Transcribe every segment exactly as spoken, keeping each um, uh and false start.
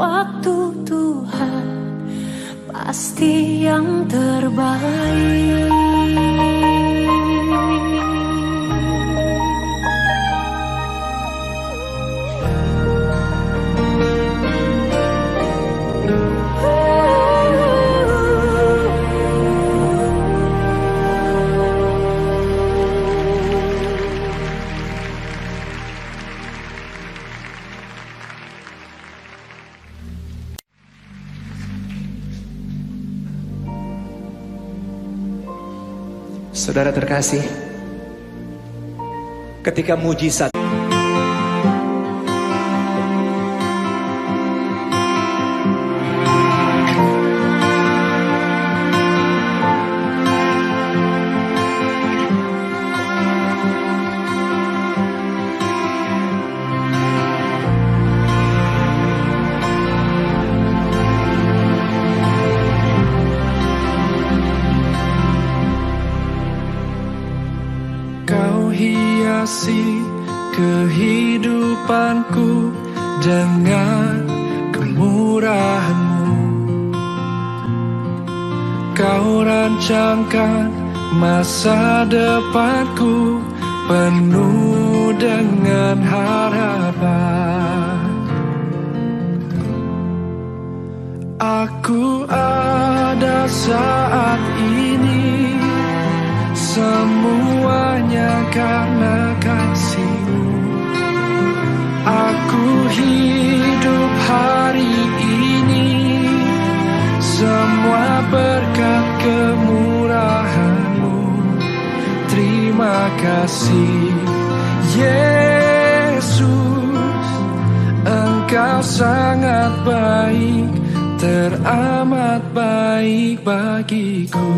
Waktu Tuhan pasti yang terbaik. Saudara terkasih, ketika mujizat Kau hiasi kehidupanku dengan kemurahanmu. Kau rancangkan masa depanku penuh dengan harapan. Aku ada saat ini, semuanya karena kasih-Mu. Aku hidup hari ini, semua berkat kemurahan-Mu. Terima kasih, Yesus, Engkau sangat baik, teramat baik bagiku.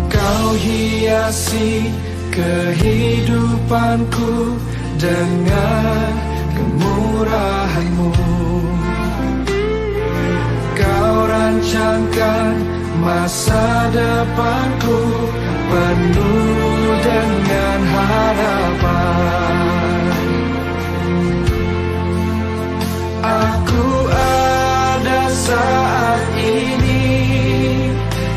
Kau hiasi kehidupanku dengan kemurahan-Mu. Kau rancangkan masa depanku penuh dengan harapan. Aku ada saat ini,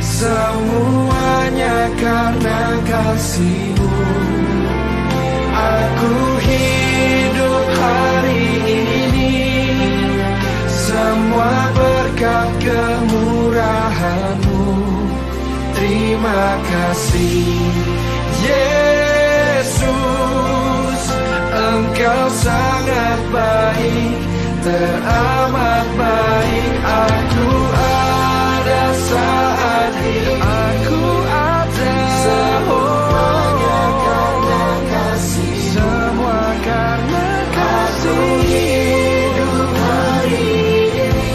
semuanya karena kasih-Mu. Aku hidup hari ini, semua berkat kemurahan-Mu. Terima kasih, Yesus, Engkau sangat baik, teramat baik. Aku ada saat ini, aku ada, semuanya karena kasih, semua karena kasih. Aku hidup hari ini,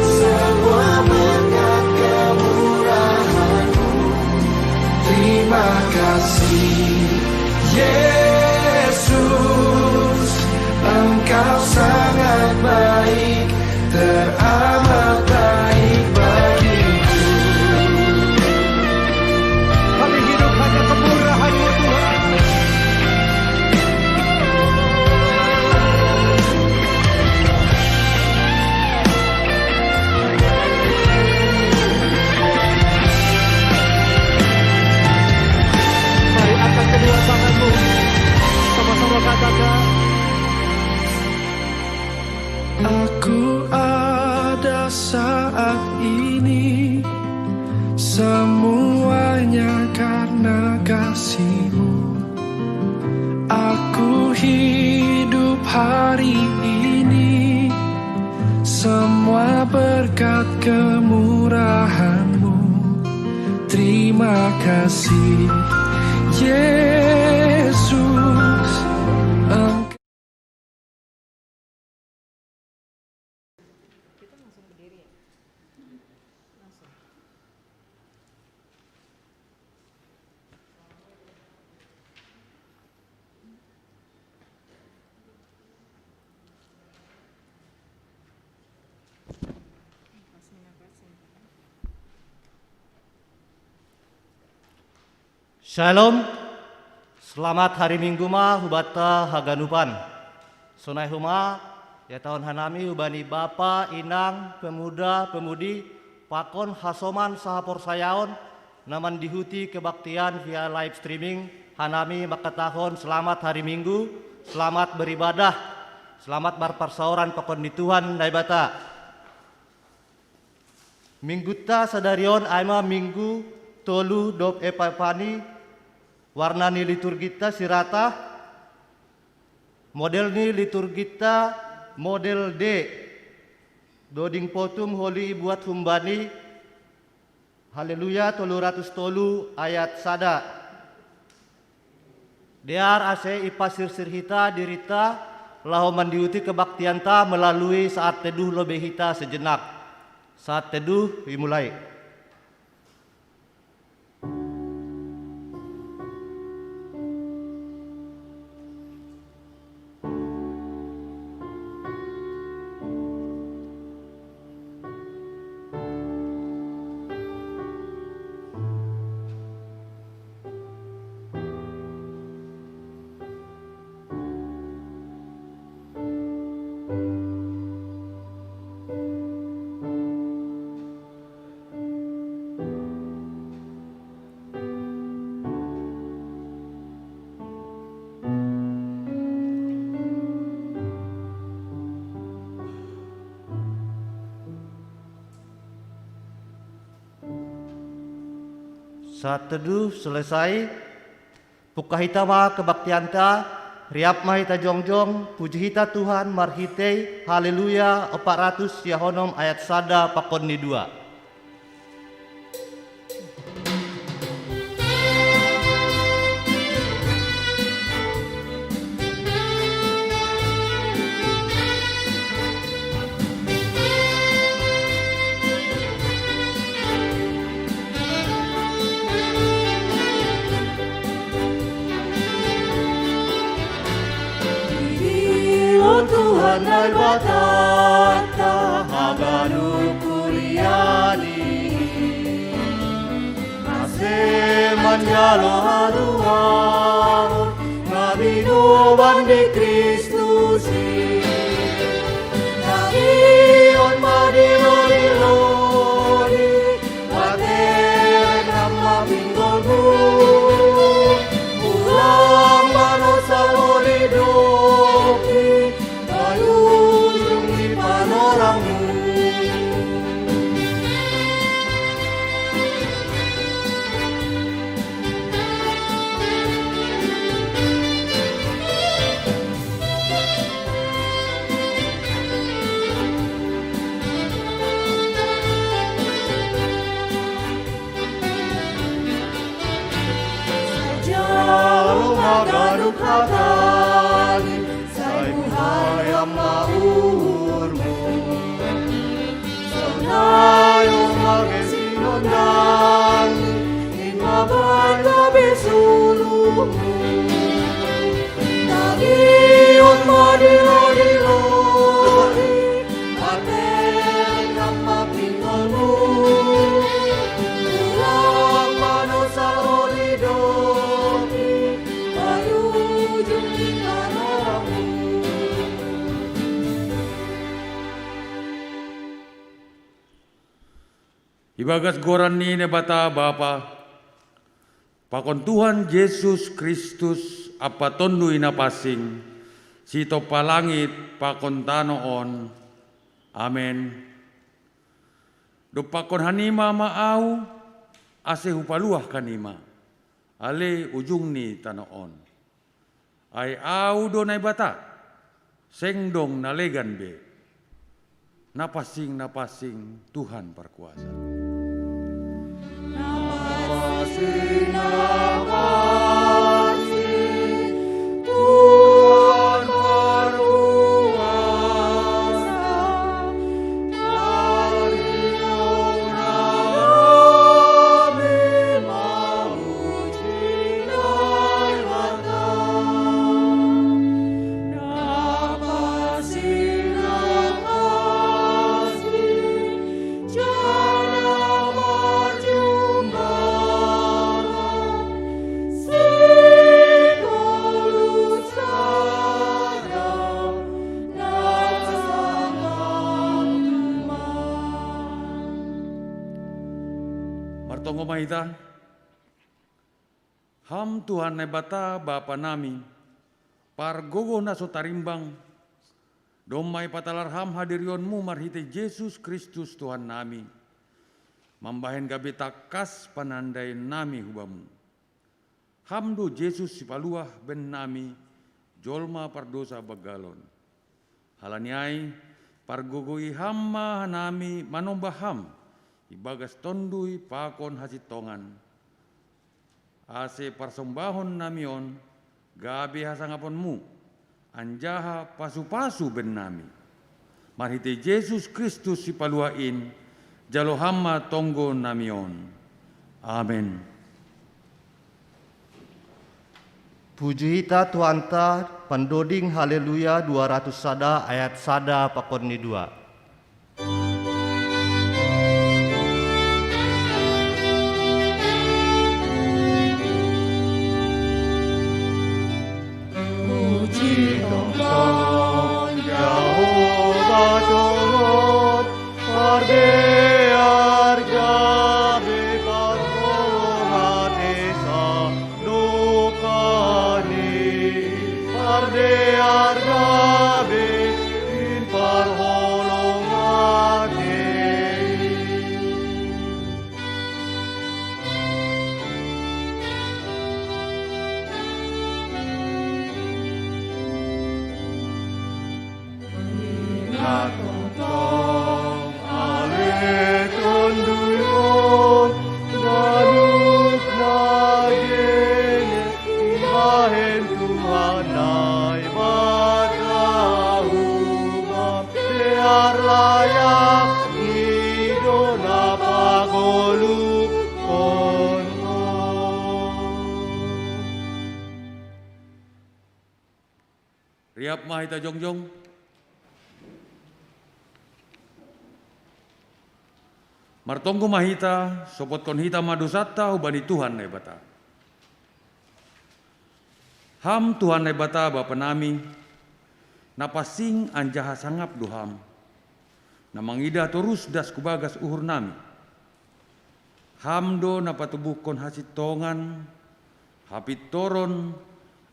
semua berkat kemurahan-Mu. Terima kasih, Yesus, Engkau sangat baik, teramat baik bagiku. Kami hidup hanya kemurahan-Mu, Tuhan. Mari angkat kedua tanganmu. Sama-sama katakan. Aku ada saat ini, semuanya karena kasih-Mu. Aku hidup hari ini, semua berkat kemurahan-Mu. Terima kasih, Yesus. Engkau Shalom. Selamat hari Minggu ma hubata haganupan. Sonai homa, ya tahun hanami hubani bapa, inang, pemuda, pemudi, pakon hasoman sahaporsayaon, naman dihuti kebaktian via live streaming, hanami makatahon selamat hari Minggu, selamat beribadah, selamat marparsaoran pakon ni Tuhan Naibata. Minggunta sadarion ai ma Minggu tolu dob Epipani, warna ni liturginta sirata, model ni liturginta model D, doding potum holi ibuat humbani Haleluya tolu ratus tolu ayat sada. Dear ase ipasirsir hita dirinta laho mandihuti kebaktianta melalui saat teduh lobei hita sejenak. Saat teduh dimulai. Saat teduh selesai, pungkah hita ma kebaktianta, riap ma hita jongjong, puji hita Tuhan marhitei Haleluya opat ratus sia onom ayat sada pakon ni dua. Dilo Tuhan Naibata haganup huria ni i, ase manjalo haluaon, nga binoban ni Kristus i. Nangihon ma dilodiloni, patereng ma pinggolmu, ulang ma nosa holi dob i, bai ujung ni panorangmu. Jalo ma ganup hata ni, sai buhai ma uhurmu. Sonai ma gabe sinondangni, in ma baen gabe suluhmu. Nangihon ma dilodiloni, patereng ma pinggolmu, ulang ma nosa holi dob i, bai ujung ni panorangmu. Ibagas goran ni Naibata Bapa, pakon Tuhan Jesus Kristus ampa Tonduy Napansing, sitompa langit pakon tano on. Amen. Dompakkon hanima ma Ahu, ase hupaluah hanima, ale ujung ni tano on. Ai Ahu do Naibata, seng dong na legan be. Napansing, napansing, Tuhan parkuasa. Napansing, napansing, Tuhan parkuasa. Tonggo ma hita. Ham Tuhan Naibata Bapa nami, pargogoh na so tarimbang, domma ipatalar Ham hadirionMu marhitei Jesus Kristus Tuhan nami, mambahen gabe tangkas panandayan nami hu Bamu. Ham do Jesus Sipaluah baen nami, jolma pardousa banggal on. Halani ai, pargogoi Ham ma hanami manombah Ham ibagas tonduy pakon hasintongan, ase parsombahon nami on gabe hasangaponMu, anjaha pasu-pasu baen nami. Marhitei Jesus Kristus Sipaluah in, jalo Ham ma tonggo nami on. Amen. Puji hita Tuhanta, pandoding Haleluya dua ratus sada ayat sada pakon ni dua. Puji tongtong Jahowa dohot pardear gabe parholongan esa dokani, pardear gabe in parholongan ei. Ingat tongtong ale tonduy on, ganup na gene ibahen Tuhan Naibata hubam, dear layak ni do na pagoluhon. Riap ma hita jongjong. Martonggo ma hita, sopotkon hita ma dousanta hubani Tuhan Naibata. Ham Tuhan Naibata Bapa nami, na pansing anjaha sangap do Ham, na mangidah torus das hu bagas uhur nami. Ham do na patubuhkon hasintongan, hapintoron,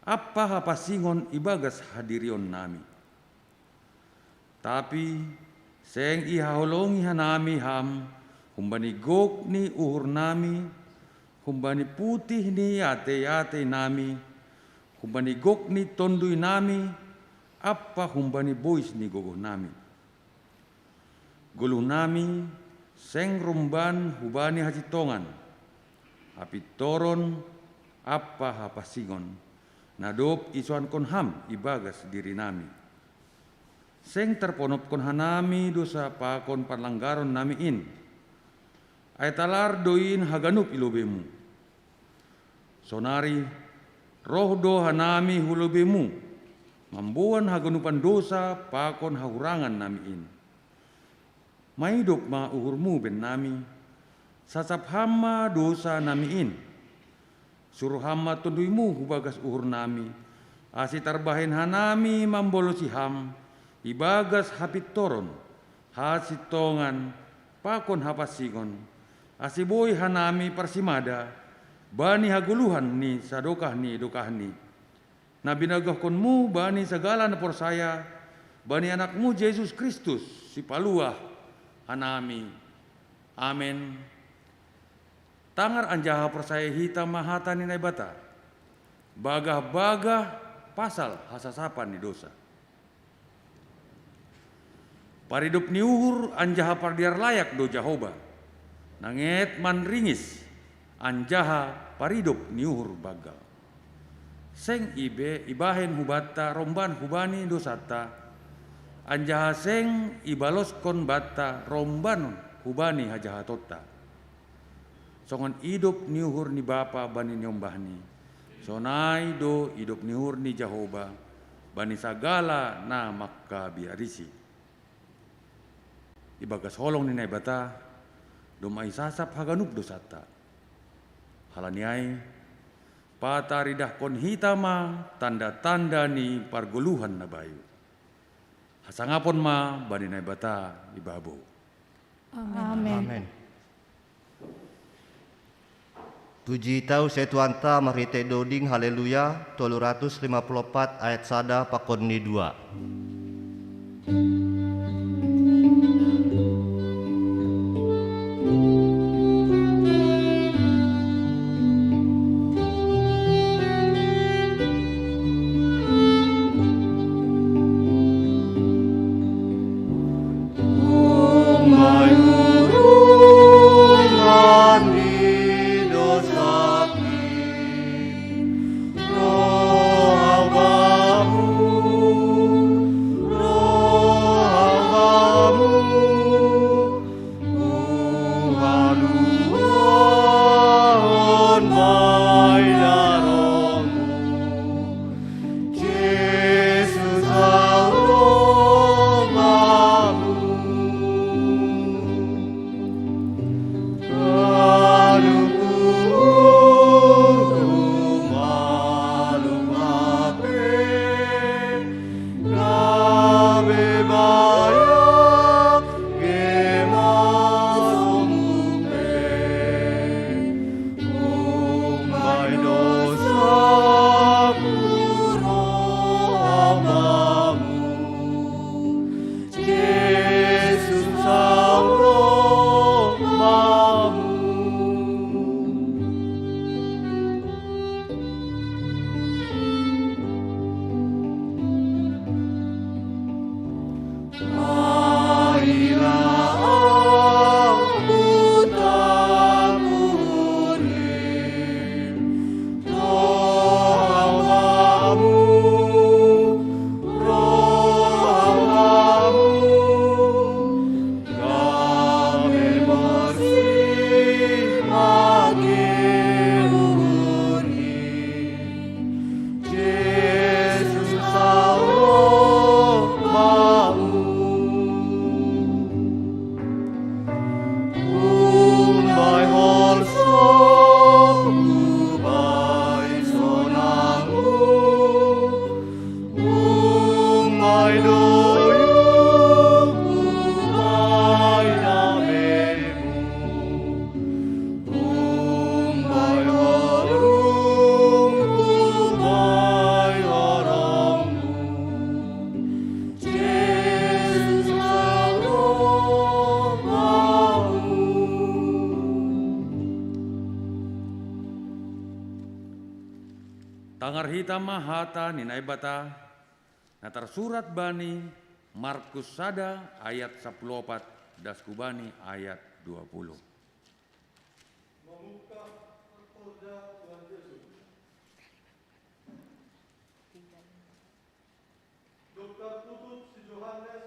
ampa hapansingon ibagas hadirion nami. Tapi seng ihaholongi hanami Ham humbani gok ni uhur nami, humbani putih ni atei-atei nami, humbani gok ni tonduy nami, ampa humbani bois ni gogoh nami. Goluh nami seng rumban hubani hasintongan, hapintoron ampa hapansingon, na dob isoankon Ham ibagas diri nami. Seng tarponopkon hanami dousa pakon parlanggaron nami in, ai talar do in haganup i lobeiMu. Sonari roh do hanami hu lobeiMu, mamboan haganupan dousa pakon hahurangan nami in. Maidop ma uhurMu baen nami, sasap Ham ma dousa nami in. Suru Ham ma TonduyMu hu bagas uhur nami, ase tarbahen hanami mambalosi Ham ibagas hapintoron, hasintongan, pakon hapansingon, ase boi hanami parsimada bani hagoluhan ni sadokah ni dokahni, na binogohkonMu bani sagala na porsaya bani AnakMu Jesus Kristus, Sipaluah hanami. Amen. Tangar anjaha porsayai hita ma hata ni Naibata, bagah-bagah pasal hasasapan ni dousa. Paridop ni uhur anjaha pardear layak do Jahowa, nanget manringis anjaha paridop ni uhur banggal. Seng ibe ibahen hu banta romban hubani dousanta, anjaha seng ibaloskon banta romban hubani hajahatonta. Songon idop ni uhur ni bapa bani niombahni, sonai do idop ni uhur ni Jahowa bani sagala na mangkabiarisi. Ibagas holong ni Naibata, domma isasap haganup dousanta. Halani ai, pataridahkon hita ma tanda-tanda ni pargoluhan na bayu. Hasangapon ma bani Naibata ibabou. Amen. Amen. Amen. Puji tau sian Tuhanta marhite doding. Haleluya, tolu ratus lima puluh opat, ayat sada pakon ni dua. Tangar hita ma hata ni Naibata, na tarsurat bani Markus sada ayat sapuluh opat, das hubani ayat dua puluh. Mamungka parkorja Tuhan Jesus. Dob tartutup si Johannes.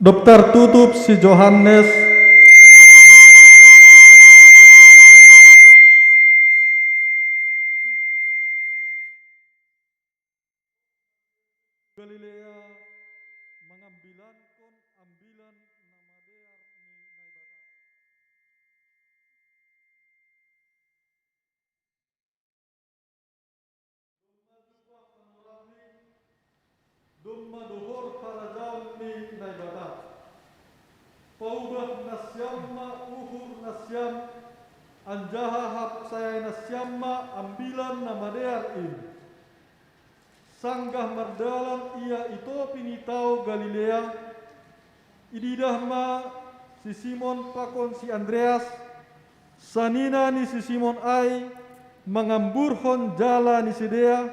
Dob tartutup si Johannes. Galilea mangambilankon ambilan na madear ni Naibata. Domma jumpa panorangni, domma dohor harajaon ni Naibata. Paubah nasiam ma uhur nasiam, anjaha hapsayai nasiam ma ambilan na madear in. Sanggah mardalan ia i topi ni tao Galilea, ididah ma si Simon pakon si Andreas, sanina ni si Simon ai, mangamburhon jala ni sidea,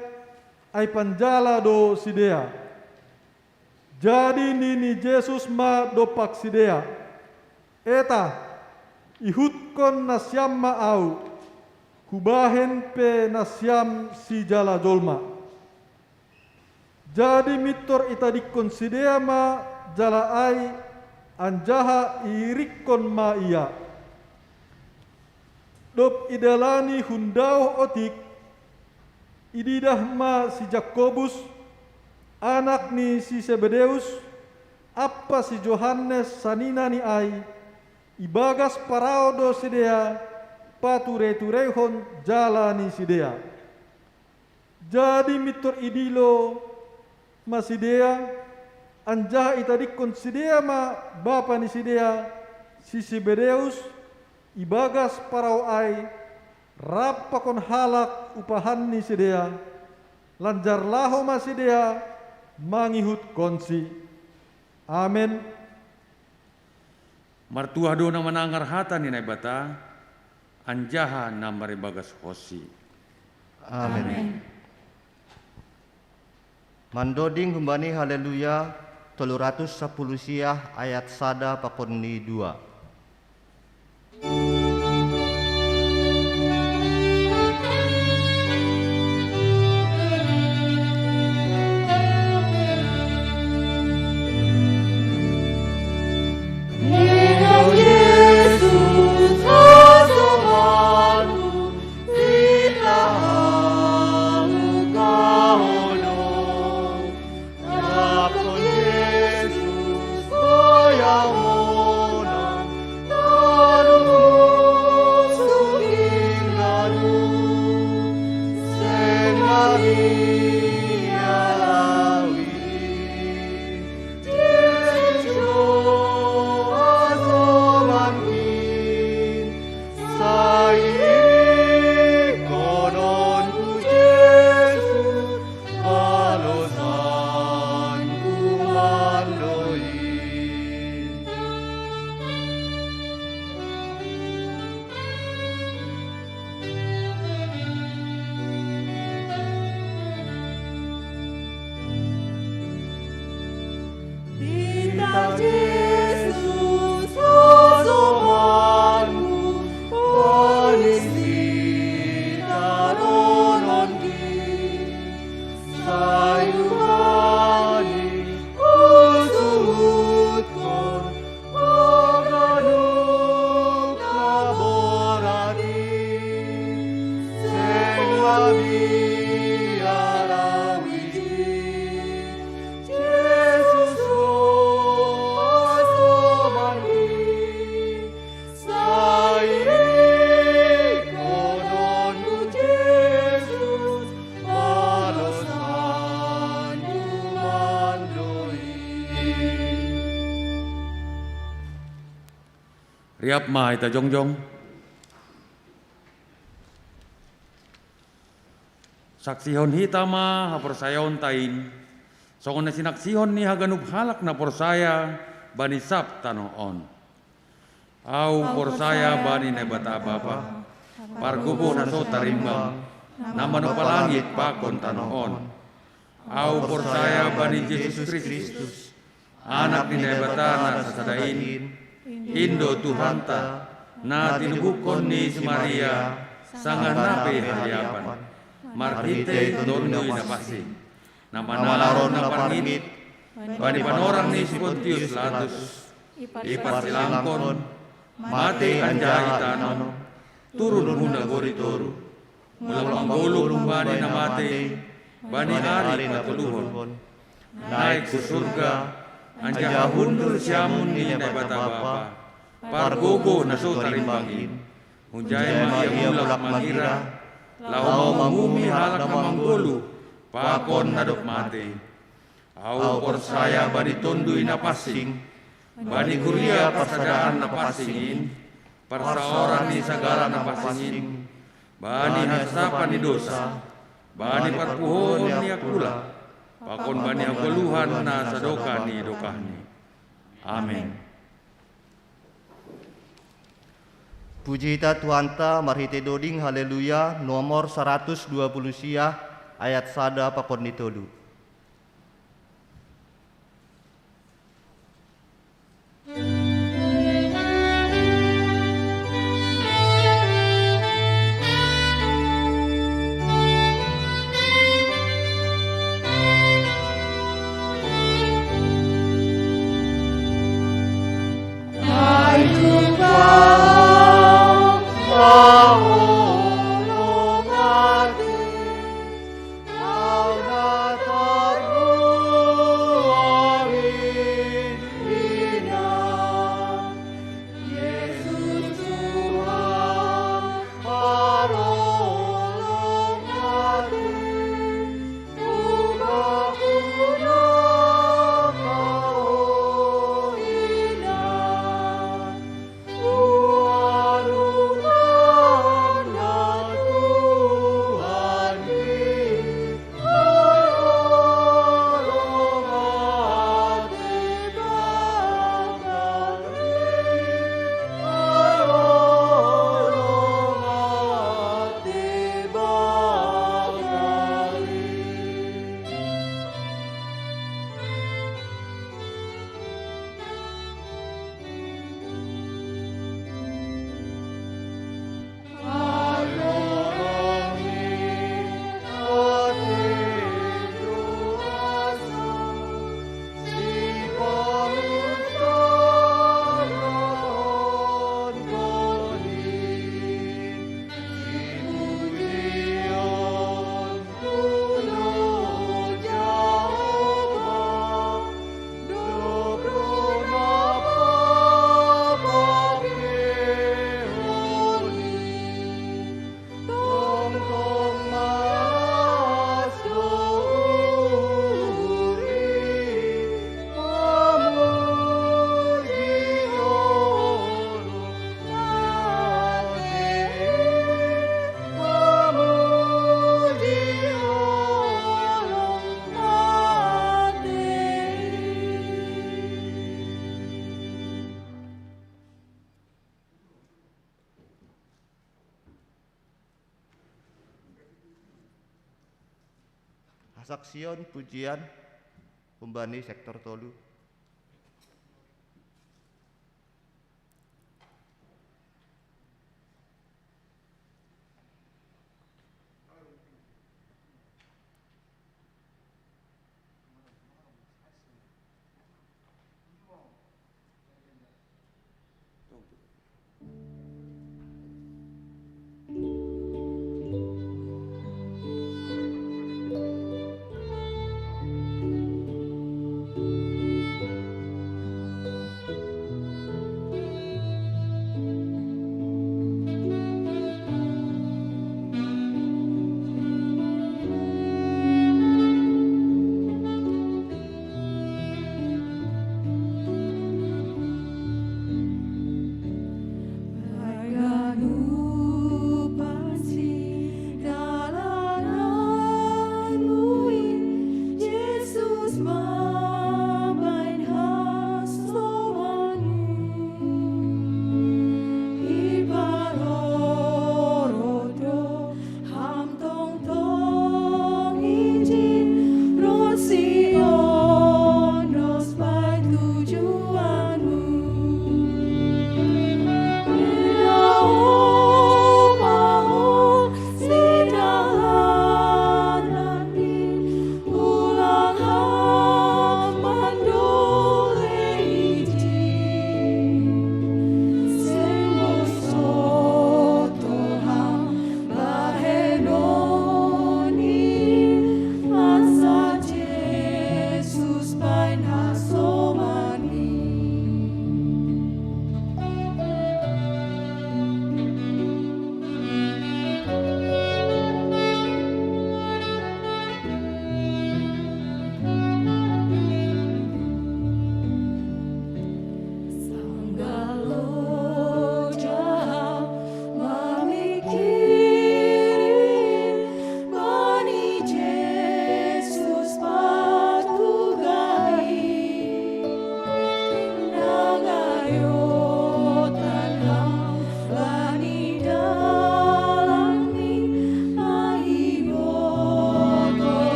ai panjala do sidea. Jadi nini Jesus ma dompak sidea: Eta, ihutkon nasiam ma Ahu, hubahen pe nasiam sijala jolma. Jadi mintor itadingkon sidea ma jala ai, anjaha iirikkon ma ia. Dob idalani hun daoh otik, ididah ma si Jakobus, anak ni si Sebedeus, ampa si Johannes saninani ai, ibagas parao do sidea paturetureihon jala ni sidea. Jadi mintor idilo, ma sidea, anjaha itadingkon sidea ma bapa ni sidea, si Zebedeus, ibagas parau ai, rap pakon halak upahan ni sidea, lanjar laho ma sidea mangihutkonsi. Amen. Martuah do na manangar hata ni Naibata, anjaha na maribagaskon si. Amen. Amen. Mandoding humbani Haleluya tolu ratus sapuluh siah ayat sada pakon ni dua. Riap ma hita jongjong. Saksihon hita ma haporsayaonta in, songon na sinaksihon ni haganup halak na porsaya bani sab tanoh on. Ahu porsaya bani Naibata Bapa, pargogoh na so tarimbang, na manompa langit pakon tanoh on. Ahu porsaya bani Jesus Kristus, Anak ni Naibata na sasada in, in do Tuhanta, na tinubuhon ni si Maria, sanggah na pe haliapan, marhitei Tonduy Napansing, na manaron na parngit bani panorang ni si Pontius Pilatus, iparsilangkon, mate anjaha itanom, turun hu nagori toruh, mulak manggoluh humbani na mate bani ari patoluhon, naek hu surga, anjaha hundul siamun ni Naibata Bapa, pargogoh na so tarimbang in. Hunjai ma Ia mulak mangira, laho manguhumi halak na manggoluh pakon na dob mate. Ahu porsaya bani Tonduy Napansing, bani kuria parsadaan na pansing in, parsaoran ni sagala na pansing, bani hasasapan ni dosa, bani parpuhoon ni angkula, pakon bani hagoluhan na sadokah ni dokahni. Amen. Puji hita Tuhanta marhitei doding Haleluya nomor saratus dua puluh siah ayat sada pakon ni tolu. Saksian pujian umbani sektor tolu.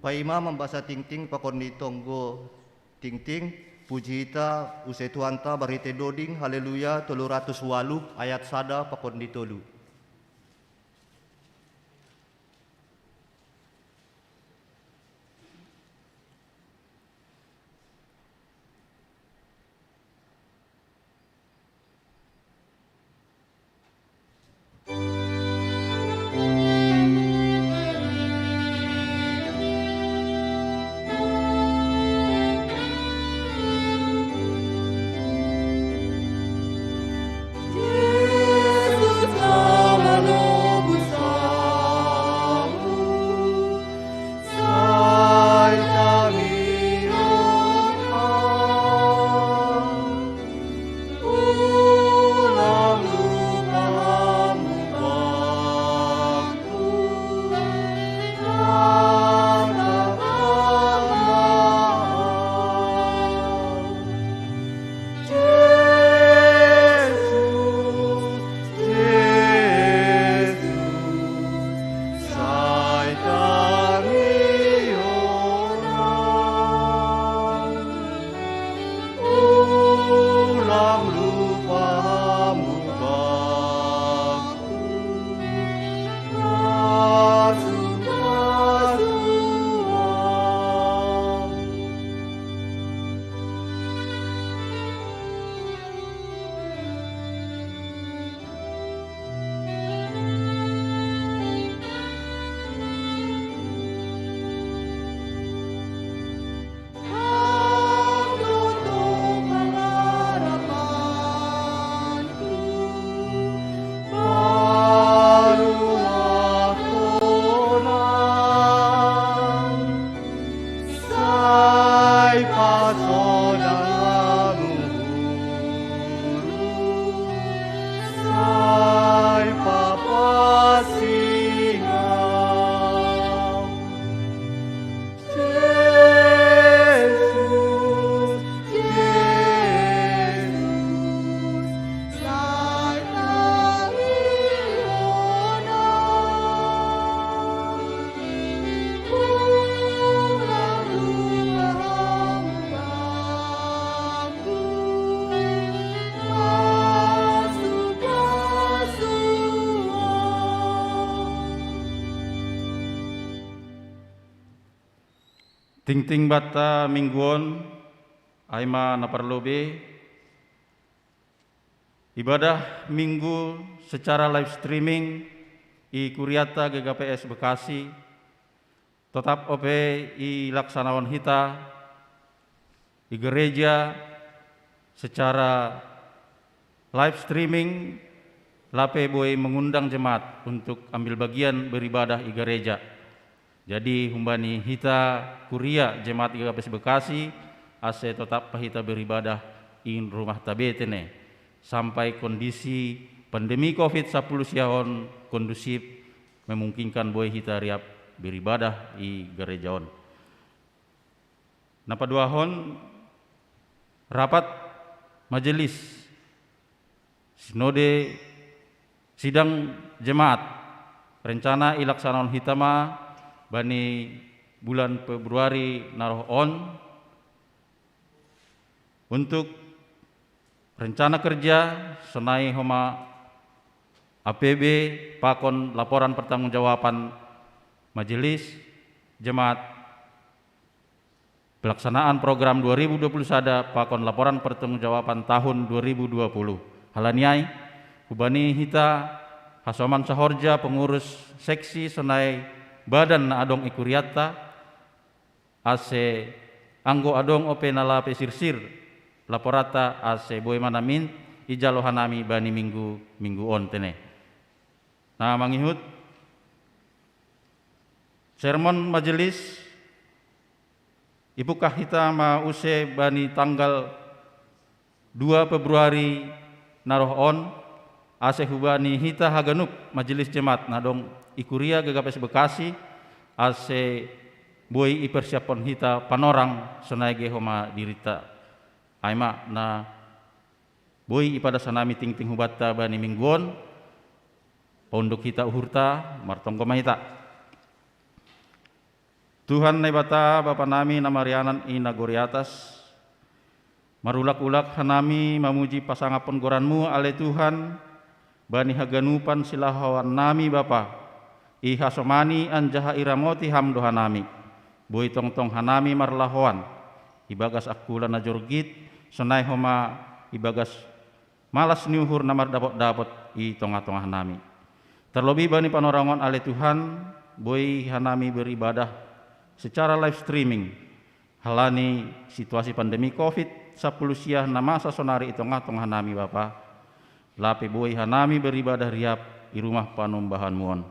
Paima mambasa tingting pakon ni tonggo tingting, puji hita use Tuhanta barhite doding Haleluya tolu ratus walu ayat sada pakon ni tolu. Tingting banta mingguon, ai ma na parlobei, ibadah minggu secara live streaming i kuriata G K P S Bekasi, totap ope ilaksanaon hita i gereja secara live streaming, lape boi mengundang jemaat untuk ambil bagian beribadah i gereja. Jadi humbani hita kuria jemaat G K P S Bekasi, ase totap hita beribadah i rumah tabetene, sampai kondisi pandemi covid sapuluh siahon kondusif memungkinkan boi hita riap beribadah i gereja on. Na paduahon, rapat majelis sinode sidang jemaat, rencana ilaksanaon hita ma bani bulan Februari na roh on, untuk rencana kerja sonai homa A P B pakon laporan pertanggungjawaban majelis jemaat pelaksanaan program dua ribu dua puluh sada pakon laporan pertanggungjawaban tahun dua ribu dua puluh. Halani ai, hubani hita hasoman sahorja pengurus seksi sonai badan na adong i kuriata, ase anggo adong ope na lape sirsir laporanta ase boi ma namin ijalo hanami bani minggu-minggu on tene. Na mangihut sermon majelis ipungkah hita ma use bani tanggal dua Februari na roh on, ase hubani hita haganup majelis jemaat na adong i kuria G K P S Bekasi, ase boi ipersiaphon hita panorang sonai ge homa dirinta. Ai ma na boi ipadas hanami tingting hubanta bani minggu on, paunduk hita uhurta, martonggo ma hita. Tuhan Naibata, Bapa nami na marianan i nagori atas, marulak-ulak hanami mamuji pasangaphon goranMu, ale Tuhan, bani haganupan silahoan nami Bapa, i hasomani anjaha iramoti Ham do hanami. Boi tongtong hanami marlahoan ibagas angkula na jorgit, sonai homa ibagas malas ni uhur na mardapot-dapot i tongah-tongah nami. Terlebih bani panorangon ale Tuhan, boi hanami beribadah secara live streaming, halani situasi pandemi covid sapuluh siah na masa sonari i tongah-tongah nami Bapa, lape boi hanami beribadah riap i rumah panumbahanMu on.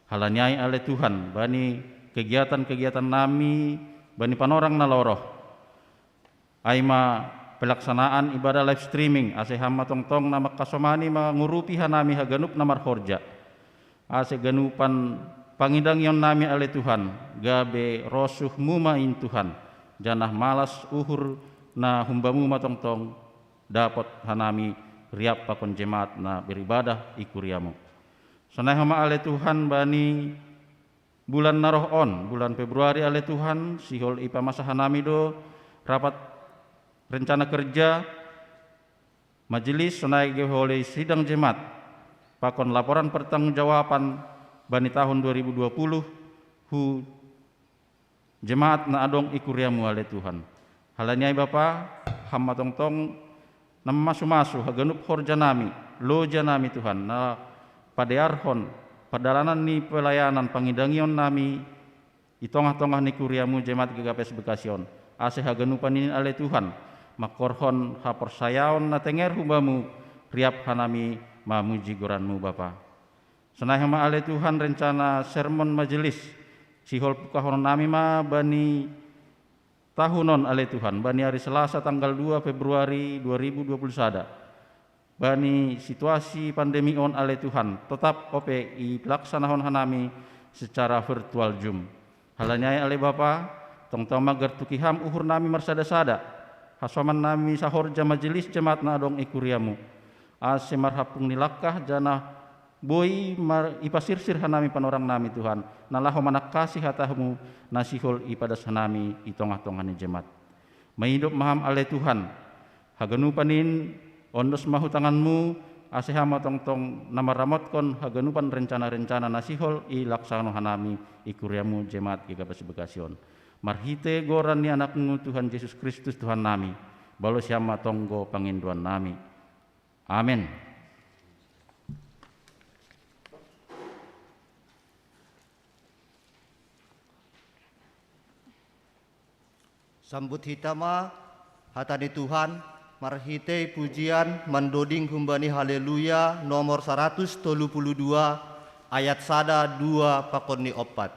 Halani ai ale Tuhan, bani kegiatan-kegiatan nami bani panorang na lorot, ai ma pelaksanaan ibadah live streaming, ase Ham ma tongtong na mangkasomani mangurupi hanami haganup na marhorja. Ase ganupan pangidangion nami ale Tuhan, gabe rosuhMu ma in Tuhan, janah malas uhur na humbaMu ma tongtong dapot hanami riap pakon jemaat na beribadah i kuriaMu. Sonai homa ale Tuhan bani bulan na roh on, bulan Februari ale Tuhan, sihol ipamasa hanami do rapat rencana kerja majelis sonai ge holi sidang jemaat pakon laporan pertanggungjawaban bani tahun dua ribu dua puluh hu jemaat na adong i kuriaMu ale Tuhan. Halani ai Bapa, Ham ma tongtong na mamasu-masu haganup horja nami, loja nami Tuhan, na padearhon pardalanan ni pelayanan pangidangion nami i tongah-tongah ni kuriaMu jemaat G K P S Bekasi on. Ase haganupan in ale Tuhan, mangkorhon haporsayaon na tenger humbaMu, riap hanami mamuji goranMu Bapa. Sonai homa ale Tuhan rencana sermon majelis, sihol pungkahonon nami ma bani tahun on ale Tuhan, bani ari Selasa tanggal dua Februari dua ribu dua puluh sada. Bani situasi pandemi on ale Tuhan, totap ope ilaksanahon hanami secara virtual Zoom. Halani ai ale Bapa, tongtong ma gartuki Ham uhur nami marsada-sada, hasoman nami sahorja majelis jemaat na adong i kuriaMu. Ase marhampung ni langkah janah boi mar-, ipasirsir hanami panorang nami Tuhan, na laho manangkasi hataMu na sihol ipadas hanami i tongah-tongah ni jemaat. Maidop ma Ham ale Tuhan, haganupan in ondos ma hu tanganMu, ase Ham ma tongtong na maramotkon haganupan rencana-rencana na sihol ilaksanahon hanami i kuriaMu jemaat G K P S Bekasi on. Marhite goran ni Anakmu Tuhan Jesus Kristus Tuhan nami, balosi ma tonggo pangindoan nami. Amen. Sambut hita ma hata ni Tuhan, marhitei pujian mandoding humbani Haleluya nomor saratus tolu puluh dua, ayat sada, dua pakon ni ompat.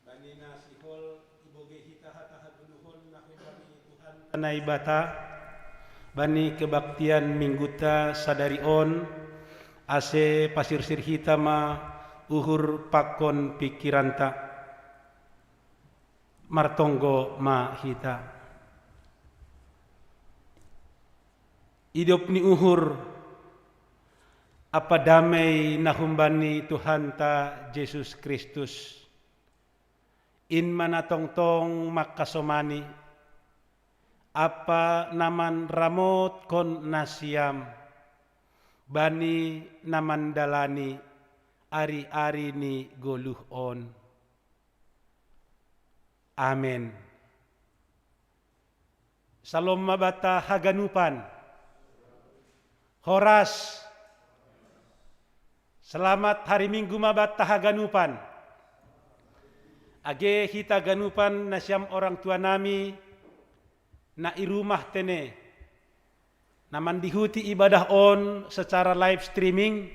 Bani na sihol ibogei hita hata hagoluhon na humbani Tuhanta Naibata, bani kebaktian Mingguta sadari on, ase pasirsir hita ma uhur pakon pingkiranta. Martonggo ma hita. Idop ni uhur ampa damei na humbani Tuhanta Jesus Kristus, in ma na tongtong mangkasomani, ampa na manramotkon nasiam, bani na mandalani ari-ari ni goluh on. Amen. Salom ma banta haganupan. Horas. Selamat hari Minggu ma banta haganupan. Age hita ganupan nasiam orang tua nami na i rumah tene, na mandihuti ibadah on secara live streaming.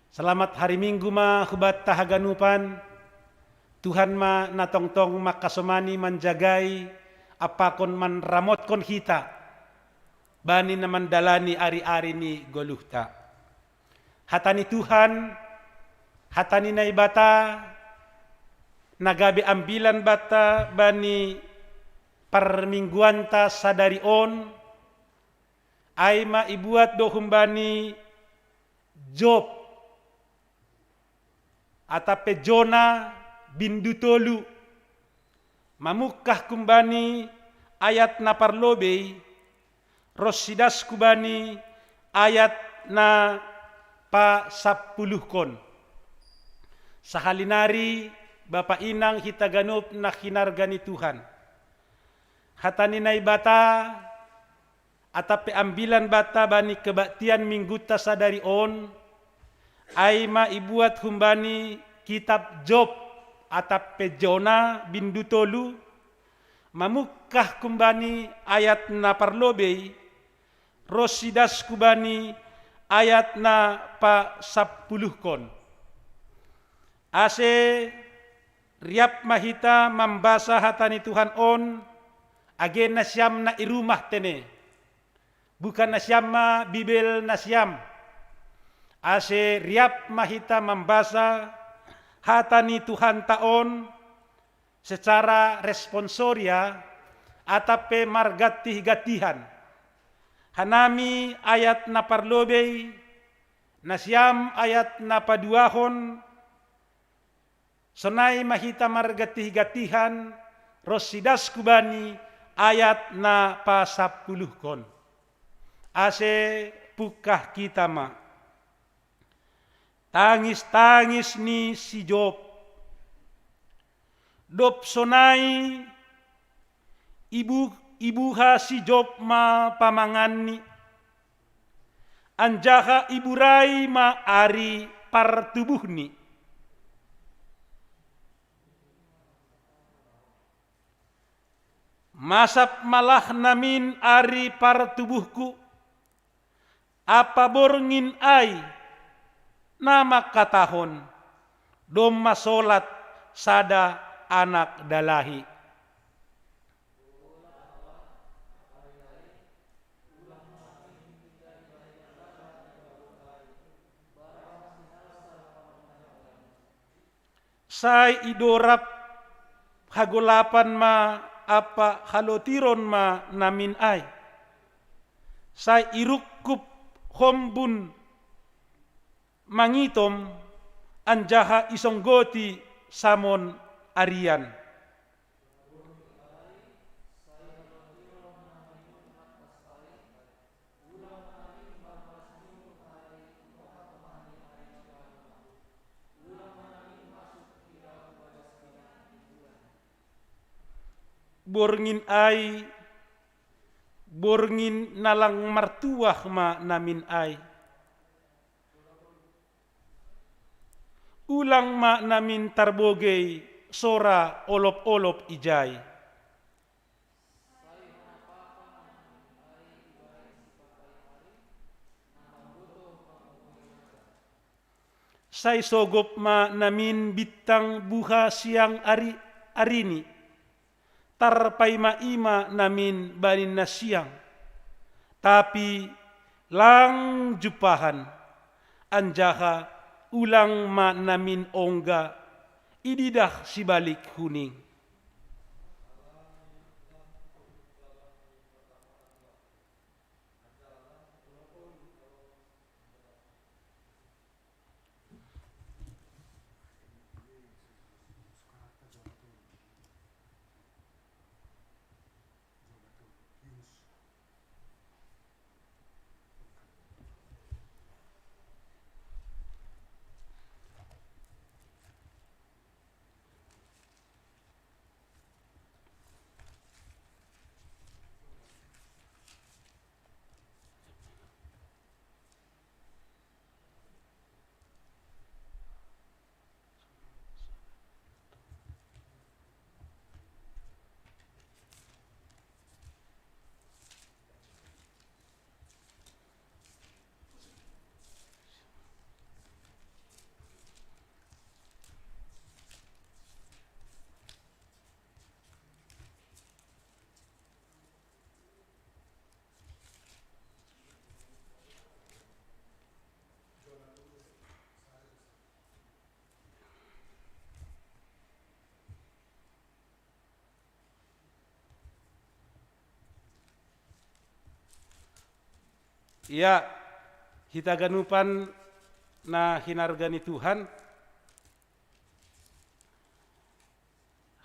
Selamat hari Minggu ma hubanta haganupan. Tuhan ma na tongtong mangkasomani, manjagai, ampakon manramotkon hita bani na mandalani ari-ari ni goluhta. Hata ni Tuhan, hata ni Naibata, na gabe ambilan banta bani parmingguanta sadari on, ai ma ibuat do humbani Job, atap pe Jona, bindu tolu, mamungkah humbani ayat na parlobei, ronsi das hubani ayat na pasampuluhkon. Sahali nari, Bapa, Inang, hita ganup na hinarga ni Tuhan, hata ni Naibata, atap pe ambilan banta bani kebaktian Mingguta sadari on, ai ma ibuat humbani kitab Job, atap pe Jona, bindu tolu, mamungkah humbani ayat na parlobei, ronsi das hubani ayat na pasampuluhkon. Ase riap ma hita mambasa hata ni Tuhan on, age nasiam na i rumah tene. Buka nasiam ma Bibel nasiam. Ase riap ma hita mambasa hata ni Tuhanta on secara responsoria, atap pe margantih-gantihan. Hanami ayat na parlobei, na siam ayat na paduahon, sonai ma hita margatih-gatihan, ronsi das hubani ayat na pasampuluhkon. Ase pungkah hita ma. Tangis-tangis ni si Job. Dob sonai ibu-, ibuha si Job ma pamanganni, anjaha iburai ma ari partubuhni. Masap ma lah namin ari partubuhku, ampa borngin ai, na mangkatahon, domma solat sada anak dalahi. Sai idorab hagolapan ma ampa halotiron ma namin ai. Sai irungkub hombun mangitom, anjaha isonggoti samon arian. Borngin ai, borngin na lang martuah ma namin ai. Ulang ma namin tarbogei sora olop-olop ijai. Sai sogop ma namin bintang buha siang ari, arini. Tarpaima-ima namin bani na siang. Tapi lang jumpahan, anjaha ulang ma namin ongga ididah sibalik huning. Ia, hita ganupan na hinarga ni Tuhan,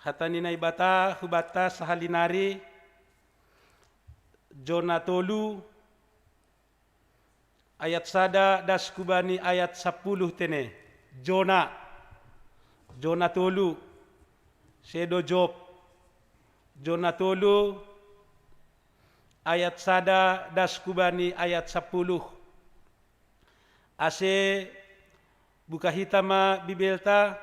hata ni Naibata hubanta sahali nari, Jona tolu, ayat sada das hubani ayat sampulu tene. Jona. Jona tolu. Sedo Job. Jona tolu, ayat sada das hubani ayat sampulu. Ase buka hita ma Bibelta,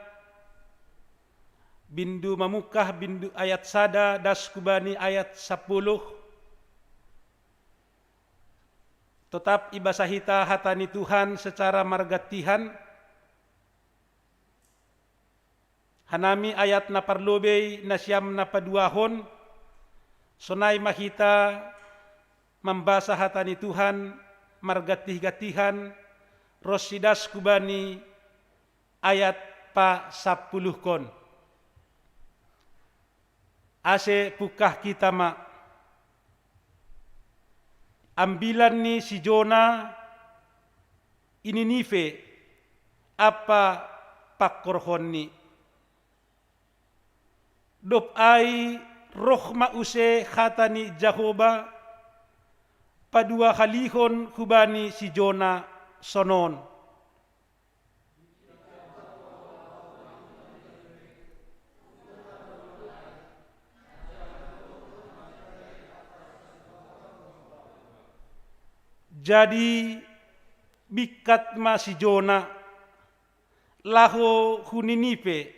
bindu mamungkah, bindu ayat sada das hubani ayat sampulu. Totap ibasa hita hata ni Tuhan secara margantihan. Hanami ayat na parlobei, na siam na paduahon, sonai ma hita mambasa hata ni Tuhan marganti-gantihan, ronsi das hubani ayat pasampuluhkon. Ase pungkah hita ma. Ambilan ni si Jona i Ninive ampa pangkorhonni. Dob ai roh ma use hata ni Jahowa paduahalihon hubani si Jona sonon. Jadi bingkat ma si Jona laho hu Ninive,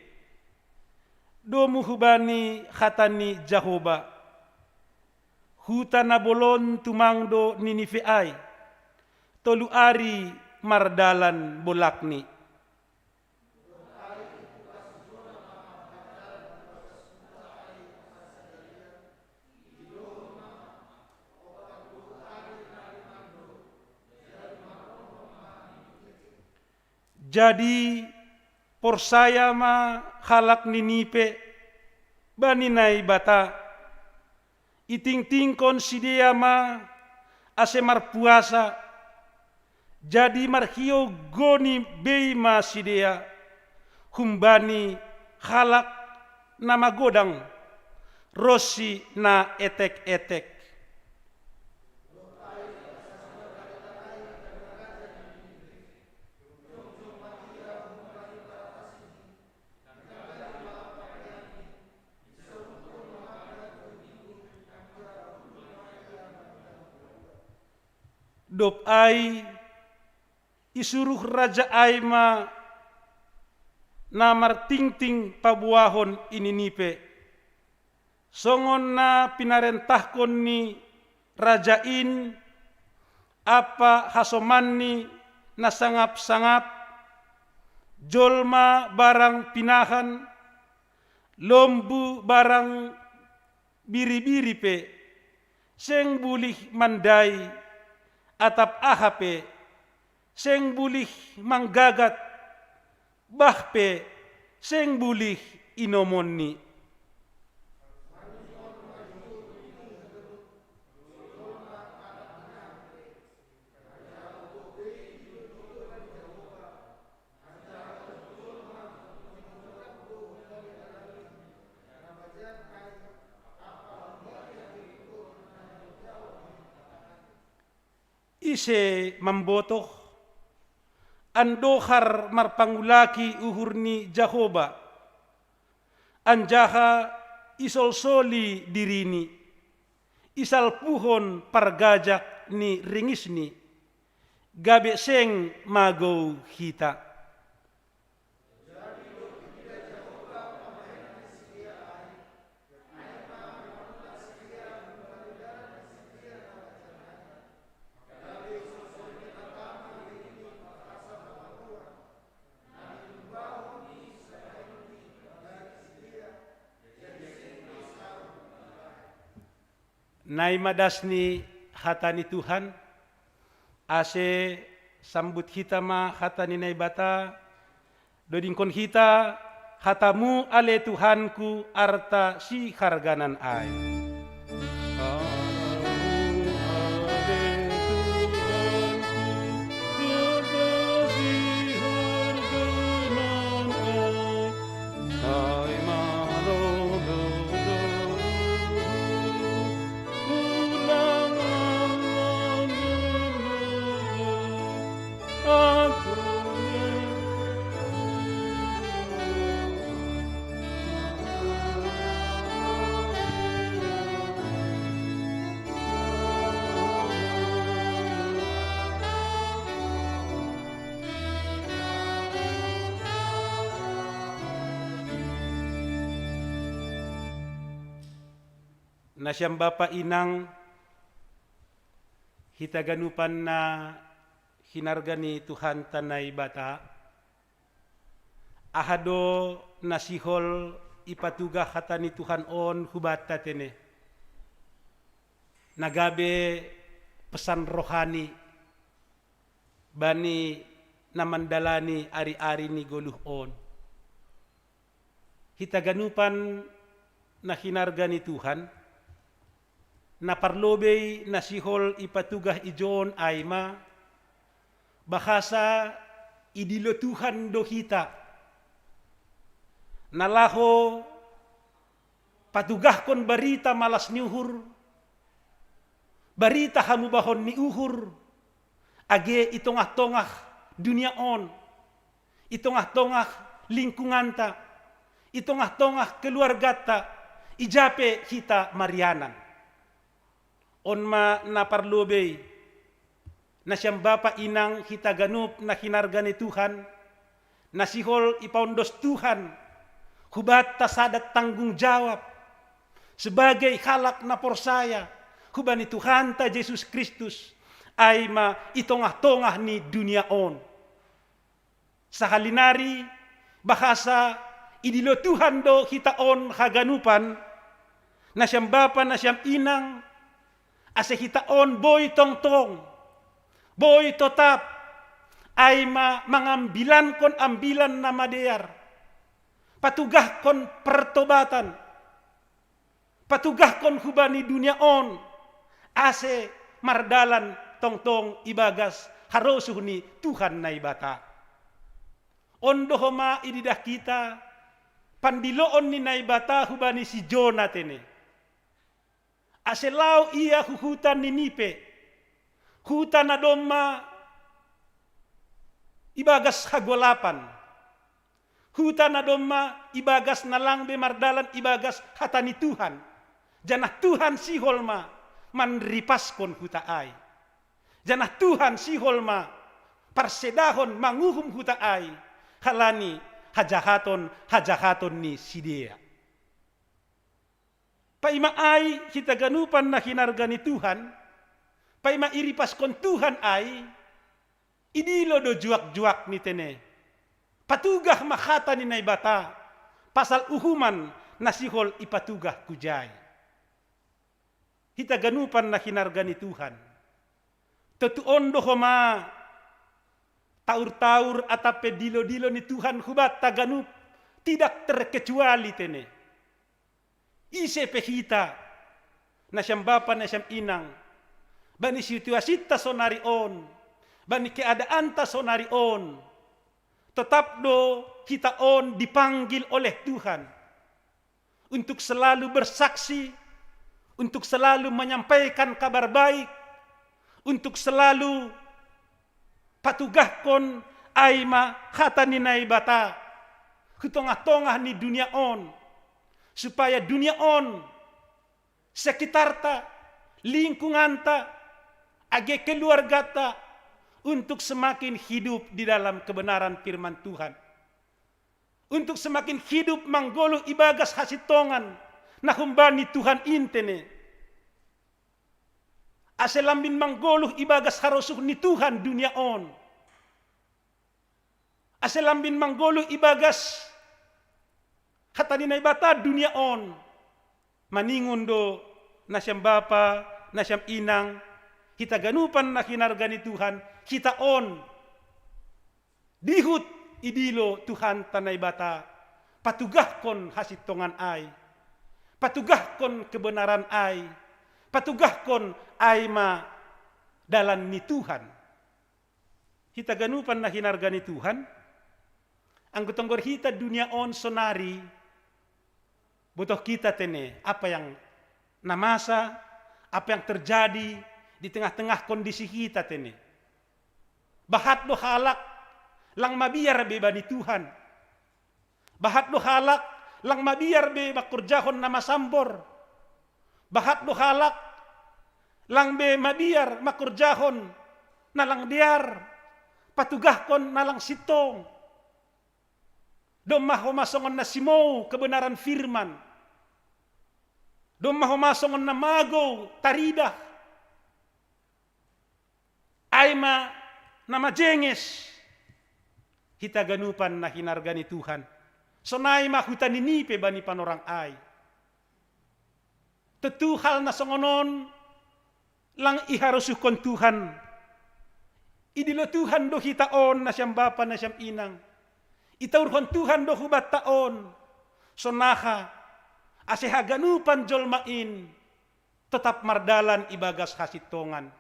domu hubani hata ni Jahowa. Huta na bolon tumang do Ninive ai, tolu ari mardalan bolakni. Jadi porsaya ma halak Ninive bani Naibata. Itingtingkon sidea ma ase marpuasa. Jadi marhiou goni bei ma sidea humbani halak na magodang ronsi na etek-etek. Dob ai isuruh raja ai ma na martingting paboahon i Ninive, songon na pinarentahkon ni raja in ampa hasomanni na sangap-sangap, jolma barang pinahan, lombu barang biri-biri pe, seng bulih mandai, atap aha pe, seng bulih manggagat, bah pe seng bulih inomonni. Ise mambotoh? Andohar marpangulaki uhur ni Jahowa, anjaha isolsoli dirini, isalpuhon pargajak ni ringisni, gabe seng magou hita. Naima das ni hata ni Tuhan, ase sambut hita ma hata ni Naibata, dodingkon hita: Hatamu ale Tuhanku, arta siharganan ai. Nasiam bapa inang, hita ganupan na hinarga ni Tuhanta Naibata, aha do na sihol ipatugah hata ni Tuhan on hubanta tene, na gabe pesan rohani bani na mandalani ari-ari ni goluh on? Hita ganupan na hinarga ni Tuhan, Na parlobei na sihol ipatugah i John ai ma, bahasa idilo Tuhan do hita. Na laho patugahkon barita malas ni uhur, barita hamubahon ni uhur, age i tongah-tongah dunia on, i tongah-tongah lingkunganta, i tongah-tongah keluargata, i ja pe hita marianan. On ma na parlobei, nasiam bapa inang hita ganup na hinarga ni Tuhan, na sihol ipaondos Tuhan, hubanta sada tanggung jawab, sebagai halak na porsaya hubani Tuhanta Jesus Kristus, ai ma i tongah-tongah ni dunia on. Sahali nari, bahasa idilo Tuhan do hita on haganupan, nasiam bapa, nasiam inang, ase hita on boi tongtong, boi totap, ai ma mangambilankon ambilan na madear, patugahkon pertobatan, patugahkon hubani dunia on, ase mardalan tongtong ibagas harosuh ni Tuhan Naibata. On do homa ididah hita pandiloon ni Naibata hubani si Jona tene. Ase laho ia hu huta Ninipe, huta na domma ibagas hagolapan, huta na domma ibagas na lang be mardalan ibagas hata ni Tuhan. Janah Tuhan sihol ma manripaskon huta ai. Janah Tuhan sihol ma parsedahon manguhum huta ai, halani hajahaton-hajahaton ni sidea. Paima ai hita ganupan na hinarga ni Tuhan, paima iripaskon Tuhan ai, idilo do juak-juak ni tene. Patugah ma hata ni Naibata pasal uhuman na sihol ipatugah hujai. Hita ganupan na hinarga ni Tuhan, totu on do homa taur-taur atap pe dilo-dilo ni Tuhan hubanta ganup, tidak terkecuali tene. Ise pe hita, nasiam bapa, nasiam inang, bani situasinta sonari on, bani keadaanta sonari on, totap do hita on dipanggil oleh Tuhan untuk selalu bersaksi, untuk selalu menyampaikan kabar baik, untuk selalu patugahkon ai ma hata ni Naibata hu tongah-tongah ni dunia on, supaya dunia on, sekitarta, lingkunganta, age keluargata, untuk semakin hidup di dalam kebenaran firman Tuhan, untuk semakin hidup manggoluh ibagas hasintongan na humbani Tuhan in tene. Ase lambin manggoluh ibagas harosuh ni Tuhan dunia on. Ase lambin manggoluh ibagas hata ni Naibata dunia on. Maningon do, nasiam bapa, nasiam inang, hita ganupan na hinarga ni Tuhan, hita on dihut idilo Tuhanta Naibata, patugahkon hasintongan ai, patugahkon kebenaran ai, patugahkon ai ma dalan ni Tuhan. Hita ganupan na hinarga ni Tuhan, anggo tonggor hita dunia on sonari, botoh hita tene apa yang na masa, apa yang terjadi di tengah-tengah kondisi hita tene. Bahat do halak lang mabiar be bani Tuhan. Bahat do halak lang mabiar be mangkorjahon na masambor. Bahat do halak lang be mabiar mangkorjahon na lang dear, patugahkon na lang sintong. Domma homa songon na simou kebenaran firman. Domma homa songon na magou taridah. Ai ma na majenges hita ganupan na hinarga ni Tuhan. Sonai ma huta Ninipe bani panorang ai. Totu hal na songon on lang iharosuhkon Tuhan. Idilo Tuhan do hita on, nasiam bapa, nasiam inang. Itaurhon Tuhan do hubanta on. Sonaha, ase haganupan jolma in tetap mardalan ibagas hasintongan.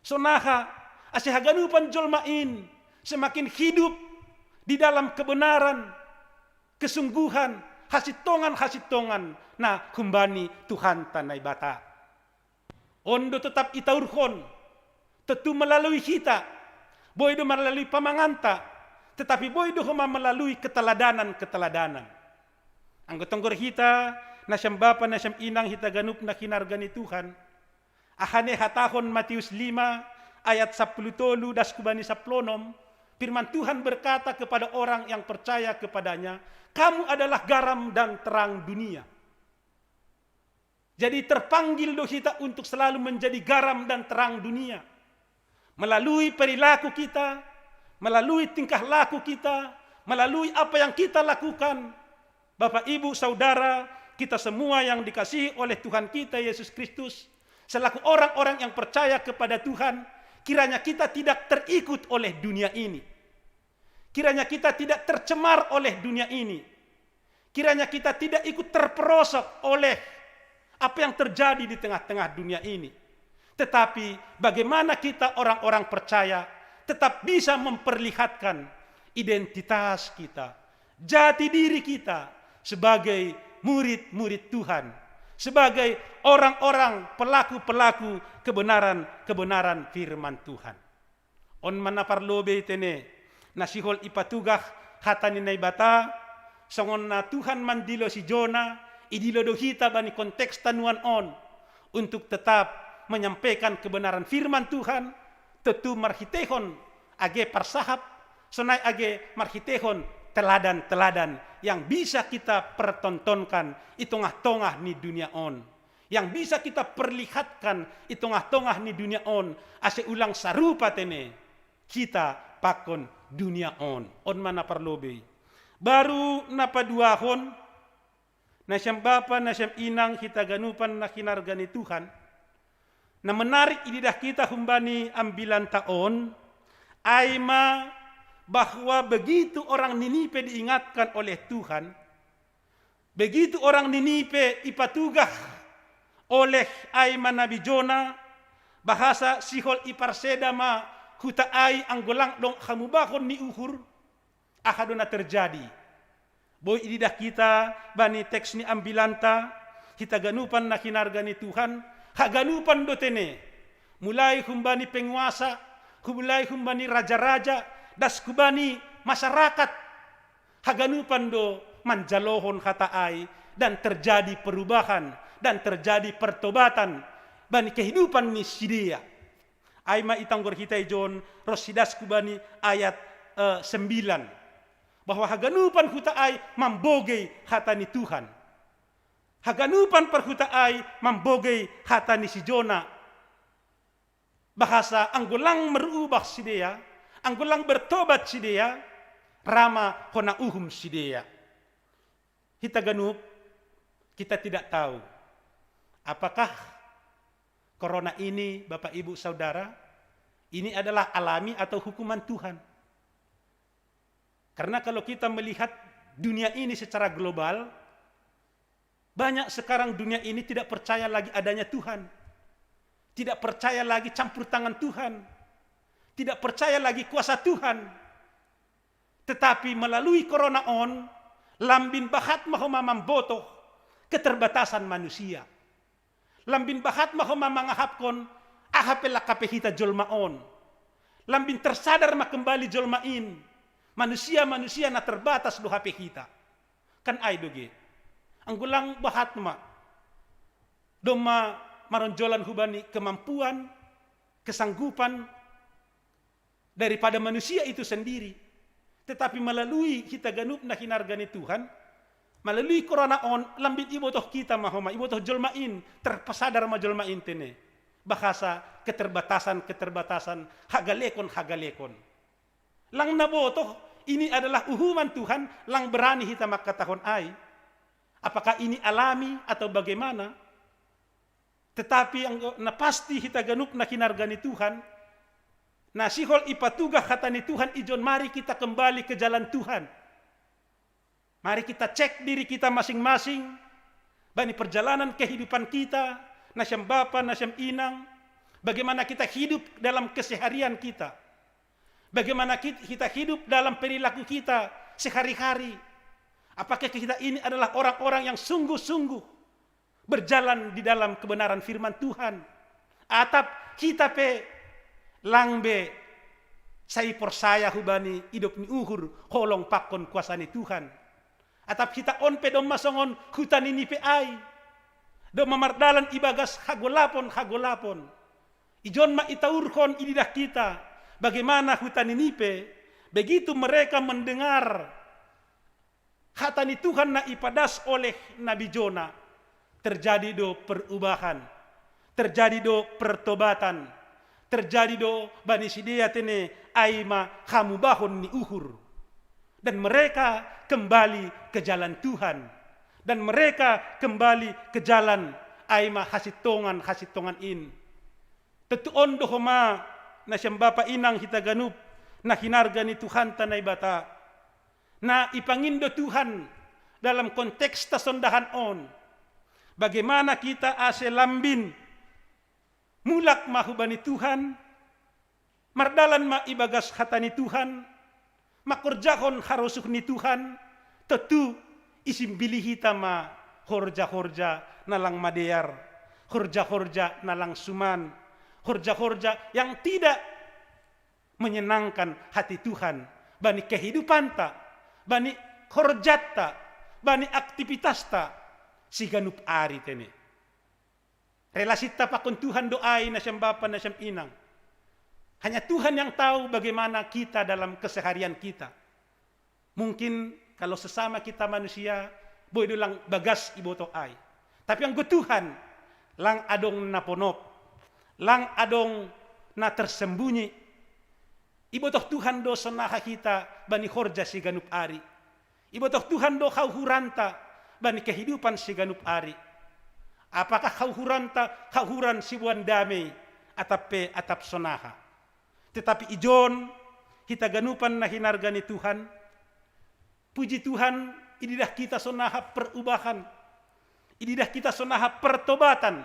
Sonari ase haganupan jolma in semakin hidup di dalam kebenaran, kesungguhan, hasintongan-hasintongan na humbani Tuhanta Naibata. On do tetap itaurhon, tentu melalui hita, boi do melalui pamanganta, tetapi boi do homa melalui keteladanan-keteladanan. Anggo tonggor hita, nasiam bapa, nasiam inang, hita ganup na hinarga ni Tuhan, aha ne hatahon Matius lima ayat sapuluh tolu das hubani sapuluh onom, firman Tuhan berkata kepada orang yang percaya kepadanya, "Kamu adalah garam dan terang dunia." Jadi terpanggil do hita untuk selalu menjadi garam dan terang dunia. Melalui perilaku kita, melalui tingkah laku kita, melalui apa yang kita lakukan. Bapak, Ibu, Saudara, kita semua yang dikasihi oleh Tuhan kita Yesus Kristus, selaku orang-orang yang percaya kepada Tuhan, kiranya kita tidak terikut oleh dunia ini. Kiranya kita tidak tercemar oleh dunia ini. Kiranya kita tidak ikut terperosok oleh apa yang terjadi di tengah-tengah dunia ini. Tetapi bagaimana kita orang-orang percaya tetap bisa memperlihatkan identitas kita, jati diri kita sebagai murid-murid Tuhan, sebagai orang-orang pelaku-pelaku kebenaran-kebenaran firman Tuhan. On ma na parlobei tene, na sihol ipatugah hata ni Naibata, songon na Tuhan mandilo si Jona, idilo do hita bani konteks tanuan on, untuk tetap menyampaikan kebenaran firman Tuhan, tentu marhiteihon age parsahap, sonai age marhiteihon teladan-teladan yang bisa kita pertontonkan i tongah-tongah ni dunia on, yang bisa kita perlihatkan i tongah-tongah ni dunia on, ase ulang sarupa tene kita pakon dunia on. On ma na parlobei. Baru na paduahon, nasiam bapa, nasiam inang, hita ganupan na hinarga ni Tuhan, na menarik ididah hita humbani ambilanta on, ai ma bahwa begitu orang Ninive diingatkan oleh Tuhan, begitu orang Ninive ipatugah oleh ai ma Nabi Jona, bahasa sihol iparseda ma huta ai anggo lang dong hamubahon ni uhur, aha do na terjadi? Boi ididah hita bani teks ni ambilanta, hita ganupan na hinarga ni Tuhan, haganupan do tene, mulai humbani penguasa, mulai humbani raja-raja, das hubani masyarakat, haganupan do manjalohon hata ai, dan terjadi perubahan, dan terjadi pertobatan bani kehidupan ni sidea. Ai ma itanggor hita ijon, ros sidas hubani ayat eh, sembilan, bahwa haganupan huta ai mambogei hata ni Tuhan. Haganupan parhuta ai mambogei hata ni si Jona. Bahasa anggo lang merubah sidea, anggo lang bertobat sidea, ra ma hona uhum sidea. Hita ganup, kita tidak tahu apakah corona ini, Bapak, Ibu, Saudara, ini adalah alami atau hukuman Tuhan. Karena kalau kita melihat dunia ini secara global, banyak sekarang dunia ini tidak percaya lagi adanya Tuhan. Tidak percaya lagi campur tangan Tuhan. Tidak percaya lagi kuasa Tuhan. Tetapi melalui corona on, lambin bahat ma homa mambotoh keterbatasan manusia. Lambin bahat ma homa mangahapkon aha pe langka pe hita jolma on. Lambin tersadar ma kembali jolma in, manusia-manusia na terbatas do hape hita. Kan ai do ge. Anggo lang bahat ma, domma maronjolan hubani kemampuan, kesanggupan daripada manusia itu sendiri. Tetapi melalui hita ganup na hinarga ni Tuhan, melalui corona on, lambin ibotoh hita ma homa, ibotoh jolma in, tersadar ma jolma in tene. Bahasa keterbatasan-keterbatasan, hagalekon-hagalekon. Lang na botoh, ini adalah uhuman Tuhan, lang berani hita mangkatahon ai. Apakah ini alami atau bagaimana? Tetapi anggo na pasti hita ganup na hinarga ni Tuhan, na sihol ipatugah hata ni Tuhan ijon, mari kita kembali ke jalan Tuhan. Mari kita cek diri kita masing-masing, bani perjalanan kehidupan kita, Nasiam bapa, nasiam inang, bagaimana kita hidup dalam keseharian kita? Bagaimana kit-, kita hidup dalam perilaku kita sehari-hari? Apakah kita ini adalah orang-orang yang sungguh-sungguh berjalan di dalam kebenaran firman Tuhan? Atap kita pe lang be sai porsaya hubani idop ni uhur holong pakon kuasa ni Tuhan. Atap kita on pe domma songon huta Ninipe ai, domma mardalan ibagas hagolapon-hagolapon. Ijon ma itaurhon ididah kita, bagaimana huta Ninipe, begitu mereka mendengar hata ni Tuhan na ipadas oleh Nabi Jona, terjadi do perubahan, terjadi do pertobatan, terjadi do bani sidea tene ai ma hamubahon ni uhur. Dan mereka kembali ke jalan Tuhan. Dan mereka kembali ke jalan ai ma hasintongan-hasintongan in. Tontu on do homa, nasiam bapa inang hita ganup, na hinarga ni Tuhanta Naibata. Na ipangindo Tuhan dalam konteks tasondahan on. Bagaimana kita ase lambin, mulak ma hubani Tuhan, mardalan ma ibagas hata ni Tuhan, mangkorjahon harosuh ni Tuhan, tontu isimbili hita ma horja-horja na lang madear, horja-horja na lang suman, horja-horja yang tidak menyenangkan hati Tuhan bani kehidupanta, bani horjanta, bani aktivitasta siganup ari tene. Relasinta pakon Tuhan do ai, nasiam bapa, nasiam inang. Hanya Tuhan yang tahu bagaimana kita dalam keseharian kita. Mungkin kalau sesama kita manusia, boi do lang bagas iboto ai. Tapi anggo Tuhan, lang adong na ponop, lang adong na tersembunyi. Ibotoh Tuhan do sonaha hita bani horja siganup ari. Ibotoh Tuhan do hauhuranta bani kehidupan siganup ari. Apakah hauhuranta hauhuran siboan damei, atap pe atap sonaha? Tetapi ijon, hita ganupan na hinarga ni Tuhan, puji Tuhan, ididah kita sonaha perubahan, ididah kita sonaha pertobatan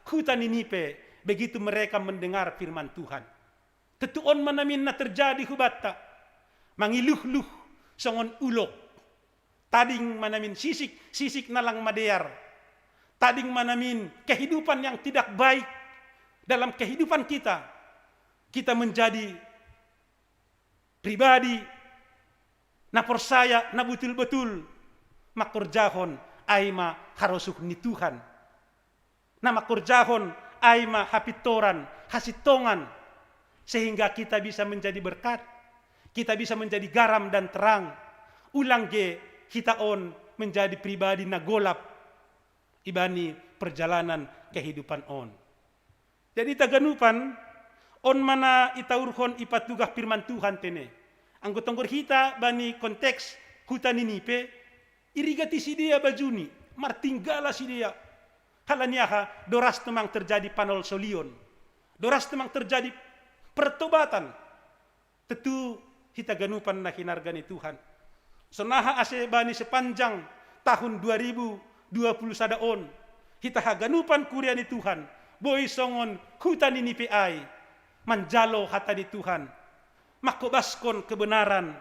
huta Ninipe, begitu mereka mendengar firman Tuhan. Tontu on ma namin na terjadi hubanta, mangiluhluh songon ulok. Tading ma namin sisik, sisik na lang madear. Tading ma namin kehidupan yang tidak baik dalam kehidupan kita. Kita menjadi pribadi na porsaya, na botul-botul mangkorjahon ai ma harosuh ni Tuhan, na mangkorjahon ai ma hapintoran, hasintongan, sehingga kita bisa menjadi berkat, kita bisa menjadi garam dan terang. Ulang ge hita on menjadi pribadi na golap ibani perjalanan kehidupan on. Jadi taganupan, on ma na itaurhon ipatugah firman Tuhan tene. Anggo tonggor hita bani konteks huta Ninipe, irigati sidea bajuni, martinggala sidea. Halani aha? Doras tumang terjadi panolsolion. Doras tumang terjadi pertobatan. Tontu hita ganupan na hinarga ni Tuhan, sonaha ase bani sepanjang tahun dua ribu dua puluh sada on, hita haganupan kuria ni Tuhan, boi songon huta Ninipe ai, manjalo hata ni Tuhan, mangkobaskon kebenaran,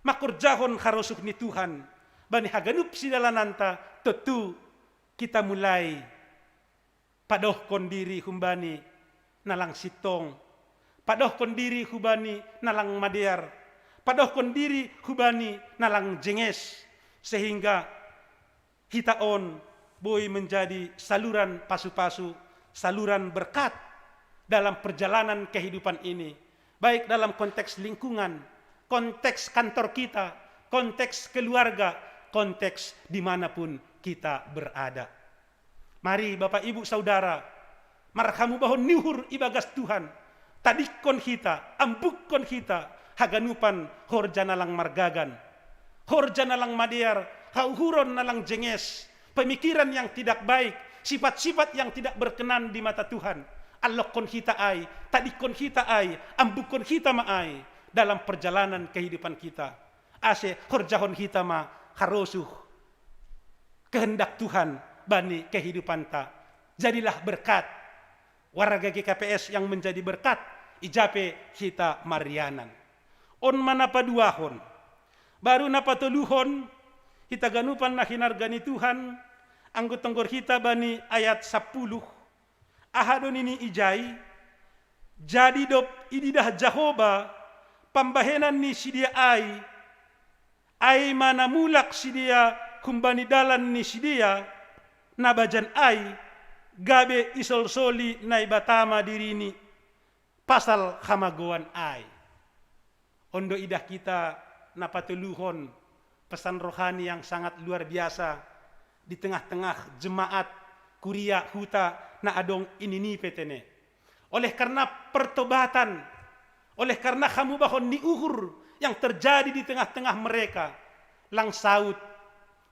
mangkorjahon harosuh ni Tuhan bani haganup sidalananta. Tontu kita mulai padohkon diri humbani na lang sintong, padohkon diri hubani na lang madear, padohkon diri hubani na lang jenges, sehingga hita on boi menjadi saluran pasu-pasu, saluran berkat dalam perjalanan kehidupan ini, baik dalam konteks lingkungan, konteks kantor kita, konteks keluarga, konteks dimanapun kita berada. Mari, Bapak, Ibu, Saudara, marhamubahon ni uhur ibagas Tuhan, tadingkon hita, ambukkon hita haganupan horja na lang margagan, horja na lang madear, hauhuron na lang jenges, pemikiran yang tidak baik, sifat-sifat yang tidak berkenan di mata Tuhan. Allokkon hita ai, tadingkon hita ai, ambukkon hita ma ai dalam perjalanan kehidupan kita. Ase horjahon hita ma harosuh kehendak Tuhan bani kehidupanta. Jadilah berkat. Warga G K P S yang menjadi berkat, ijape hita marianan. On ma na paduahon. Baru na patoluhon, hita ganupan na hinarga ni Tuhan, anggo tonggor hita bani ayat sapuluh, aha do nini ijai? Jadi dob ididah Jahoba pambahenan ni sidea ai, ai ma na mulak sidea humbani dalan ni sidea na bajan ai, gabe isolsoli Naibata ma dirini pasal hamagoan ai. On do idah hita na patoluhon pesan rohani yang sangat luar biasa di tengah-tengah jemaat, kuria, huta na adong i Ninipe, tene. Oleh karena pertobatan, oleh karena hamubahon ni uhur yang terjadi di tengah-tengah mereka, lang saut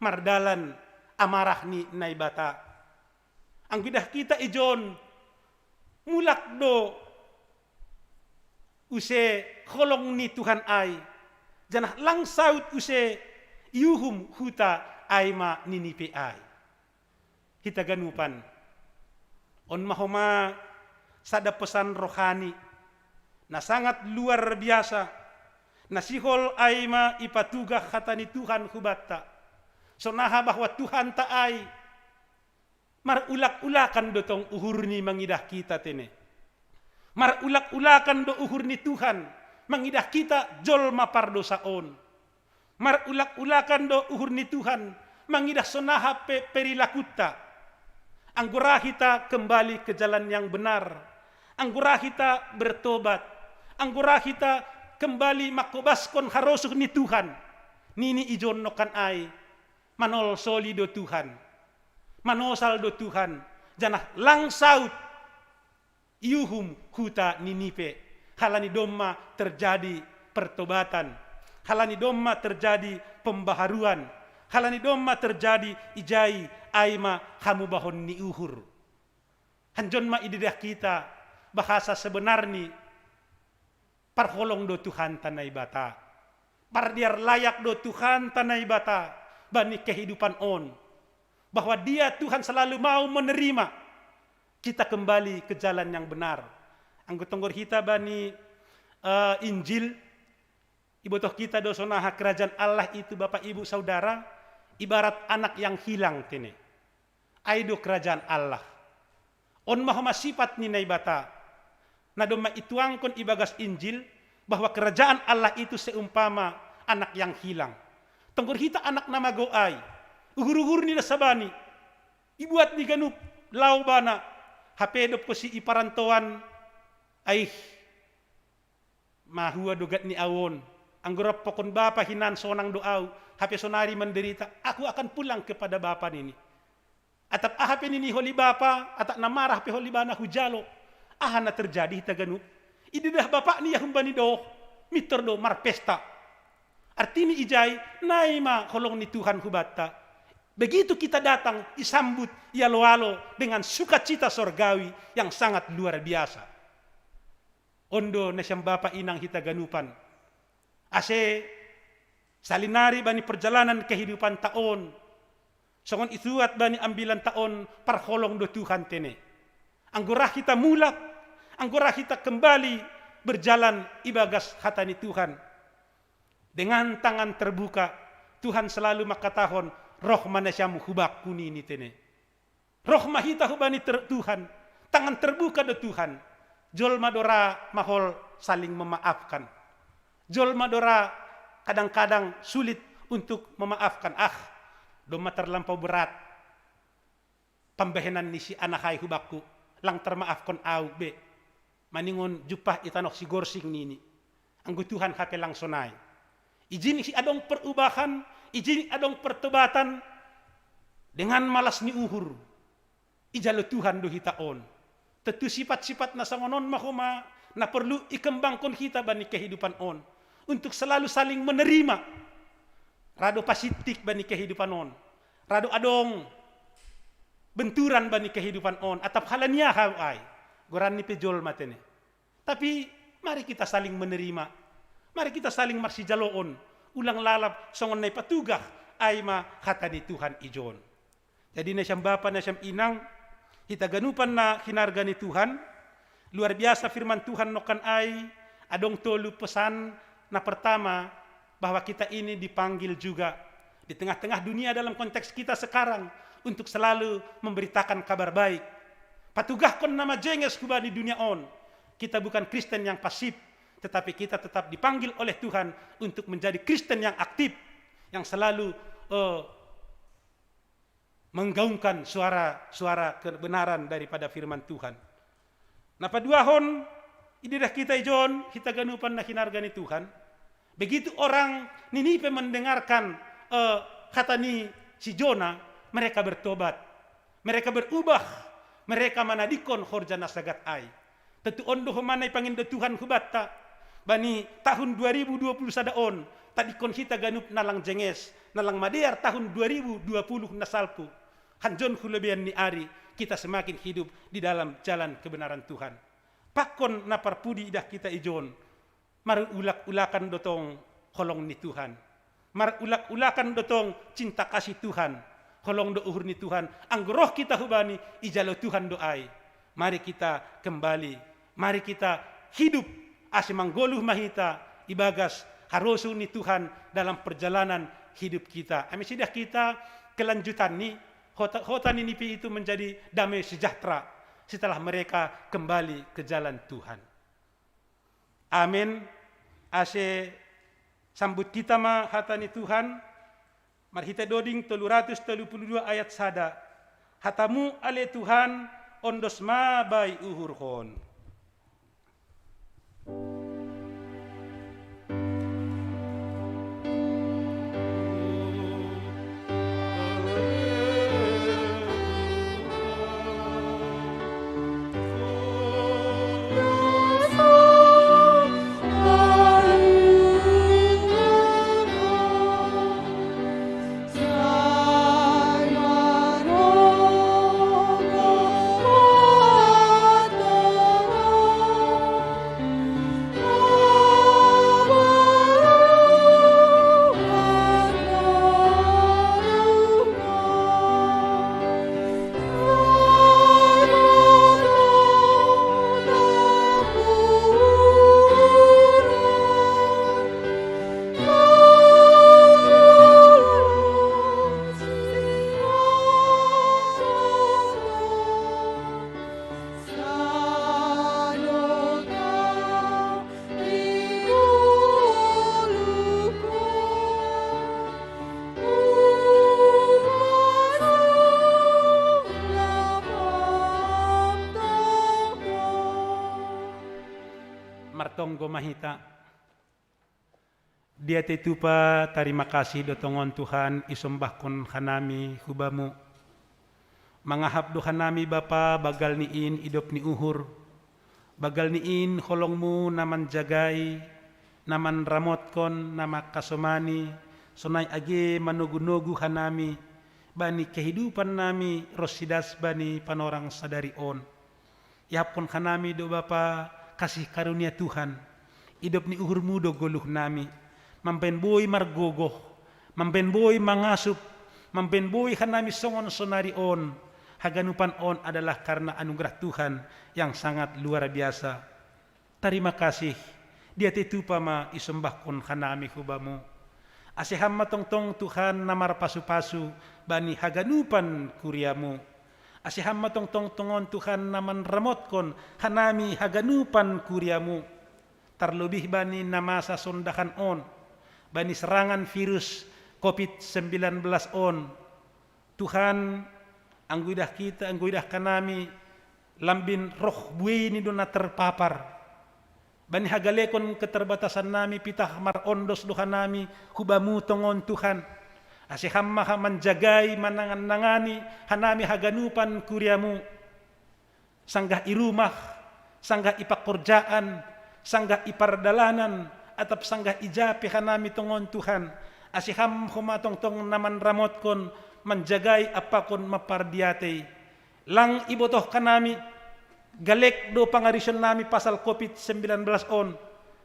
mardalan amarah ni Naibata. Anggo idah hita ijon, mulak do use holong ni Tuhan ai, janah lang saut use iuhum huta ai ma Ninipe ai. Hita ganupan, on ma homa sada pesan rohani na sangat luar biasa, na sihol ai ma ipatugah hata ni Tuhan hubanta. Sonaha bahwa Tuhanta ai marulak-ulakan do tong uhurni mangidah hita, tene. Marulak-ulakan do uhur ni Tuhan mangidah hita jolma pardosa on. Marulak-ulakan do uhur ni Tuhan mangidah sonaha pe perilakunta. Anggo ra hita kembali ke jalan yang benar, anggo ra hita bertobat, anggo ra hita kembali mangkobaskon harosuh ni Tuhan, nini ijon nongkan ai, manolsoli do Tuhan, manosal do Tuhan, janah lang saut iuhum huta Ninipe, halani domma terjadi pertobatan, halani domma terjadi pembaharuan, halani domma terjadi ijai ai ma hamubahon ni uhur. Hanjon ma ididah hita bahasa sebenarni parholong do Tuhanta Naibata. Pardiar layak do Tuhanta Naibata bani kehidupan on, bahwa Dia Tuhan selalu mau menerima kita kembali ke jalan yang benar. Anggo tonggor hita bani eh, Injil, ibotoh hita do sonaha kerajaan Allah itu, Bapak, Ibu, Saudara, ibarat anak yang hilang, tene. Ai do kerajaan Allah. On ma homa sipat ni Naibata na domma ituangkon ibagas Injil, bahwa kerajaan Allah itu seumpama anak yang hilang. Tonggor hita anak na mago ai, uhur-uhur ni na sabani, ibuat ni ganup, lao bana, hape dob konsi i parantoan, aih, mahua do gat ni au on. Anggo rap pokon bapa hinan sonang do au, hape sonari menderita, aku akan pulang kepada bapa, nini. Atap aha pe nini holi bapa, atap na marah pe holi bana hujalo. Aha na terjadi hita ganup? Ididah bapakni ia humbani doh, mintor do marpesta. Artini ijai, nai ma holong ni Tuhan hubanta. Begitu kita datang, isambut, ialo-alo dengan sukacita sorgawi yang sangat luar biasa. On do nasiam bapa inang hita ganupan, ase salinari bani perjalanan kehidupanta on, songon isuat bani ambilanta on, parholong do Tuhan, tene. Anggo ra hita mulak, anggo ra hita kembali berjalan ibagas hata ni Tuhan, dengan tangan terbuka, Tuhan selalu mangkatahon, roh ma nasiam hubakku, nini, tene. Roh ma hita hubani ter-, Tuhan, tangan terbuka do Tuhan. Jolma do ra mahol saling memaafkan. Jolma do ra kadang-kadang sulit untuk memaafkan. Ah, domma terlampau berat pambahenan ni si anahai hubakku, lang termaafkon au be. Maningon jumpah i tanoh Sigorsing, nini. Anggo Tuhan hape lang sonai. Ijin si adong perubahan, ijin adong pertobatan, dengan malas ni uhur, ijalo Tuhan do hita on. Tentu sifat-sifat na songon on ma homa na perlu ikembangkon hita bani kehidupan on, untuk selalu saling menerima. Ra do pasintik bani kehidupan on, ra do adong benturan bani kehidupan on, atap halani aha au ai, goran ni pe jolma, tene. Tapi mari kita saling menerima, mari kita saling marsijaloon, ulang lalap songon na ipatugah ai ma hata ni Tuhan ijon. Jadi nasiam bapa, nasiam inang, Hita ganupan na hinarga ni Tuhan, luar biasa firman Tuhan nongkan ai, adong tolu pesan. Na pertama, bahwa kita ini dipanggil juga di tengah-tengah dunia dalam konteks kita sekarang untuk selalu memberitakan kabar baik. Patugahkon na majenges huba ni dunia on. Kita bukan Kristen yang pasif, tetapi kita tetap dipanggil oleh Tuhan untuk menjadi Kristen yang aktif, yang selalu eh, menggaungkan suara-suara kebenaran daripada firman Tuhan. Na paduahon, ididah kita ijon, hita ganupan na hinarga ni Tuhan. Begitu orang Ninive mendengarkan eh, hata ni si Jona, mereka bertobat. Mereka berubah. Mereka manadingkon horja na sagat ai. Tontu on do homa na ipangindo Tuhan hubanta. Bani tahun dua ribu dua puluh sada on, tadingkon hita ganup na lang jenges, na lang madear tahun dua ribu dua puluh na salpu. Hanjon hu lobean ni ari, kita semakin hidup di dalam jalan kebenaran Tuhan. Pakon na parpudi idah kita ijon, marulak-ulakan do tong holong ni Tuhan. Marulak-ulakan do tong cinta kasih Tuhan. Holong do uhur ni Tuhan, anggo roh kita hubani, ijalo Tuhan do ai. Mari kita kembali, mari kita hidup, ase manggoluh ma hita ibagas harosuh ni Tuhan dalam perjalanan hidup kita. Ame siidah kita kelanjutan ni hota, hota Ninive itu menjadi damai sejahtera setelah mereka kembali ke jalan Tuhan. Amin. Ase sambut kita ma hata ni Tuhan, marhite Doding tolu ratus tolu puluh dua ayat sada. Hatamu ale Tuhan, ondos ma bai uhurhon. Martonggo ma hita. Diatei tupa tarima kasih do tongon Tuhan isombahkon hanami hu Bamu. Mangahap do hanami Bapa bagal ni in idop ni uhur, bagal ni in holongMu na manjagai, na manramotkon, na mangkasomani, sonai age manogu-nogu hanami, bani kehidupan nami ronsi das bani panorang sadari on. Iahapkon hanami do Bapa kasih karunia Tuhan, idop ni uhurMu do goluh nami, mambaen boi margogoh, mambaen boi mangasup, mambaen boi hanami songon sonari on. Haganupan on adalah karena anugerah Tuhan yang sangat luar biasa. Tarima kasih, diatei tupa ma isombahkon hanami hu Bamu. Ase Ham ma tongtong Tuhan na marpasu-pasu bani haganupan kuriaMu. Ase Ham ma tongtong tongon Tuhan na manramotkon hanami haganupan kuriaMu. Tarlobih bani na masa sondahan on, bani serangan virus covid sembilan belas on. Tuhan, anggo idah kita, anggo idah hanami, lambin roh buei ni do na terpapar. Bani hagalekon keterbatasan nami pitah marondos do hanami hu Bamu tongon Tuhan. Ase Ham ma manjagai manangan-nangani hanami haganupan kuriaMu. Sanggah i rumah, sanggah i pangkorjaan, sanggah i pardalanan, atap sanggah i ja pe hanami tongon Tuhan. Ase Ham homa tongtong na manramotkon, manjagai ampakon mampardiatei. Lang ibotoh hanami, galek do pangarison nami pasal covid sembilan belas on,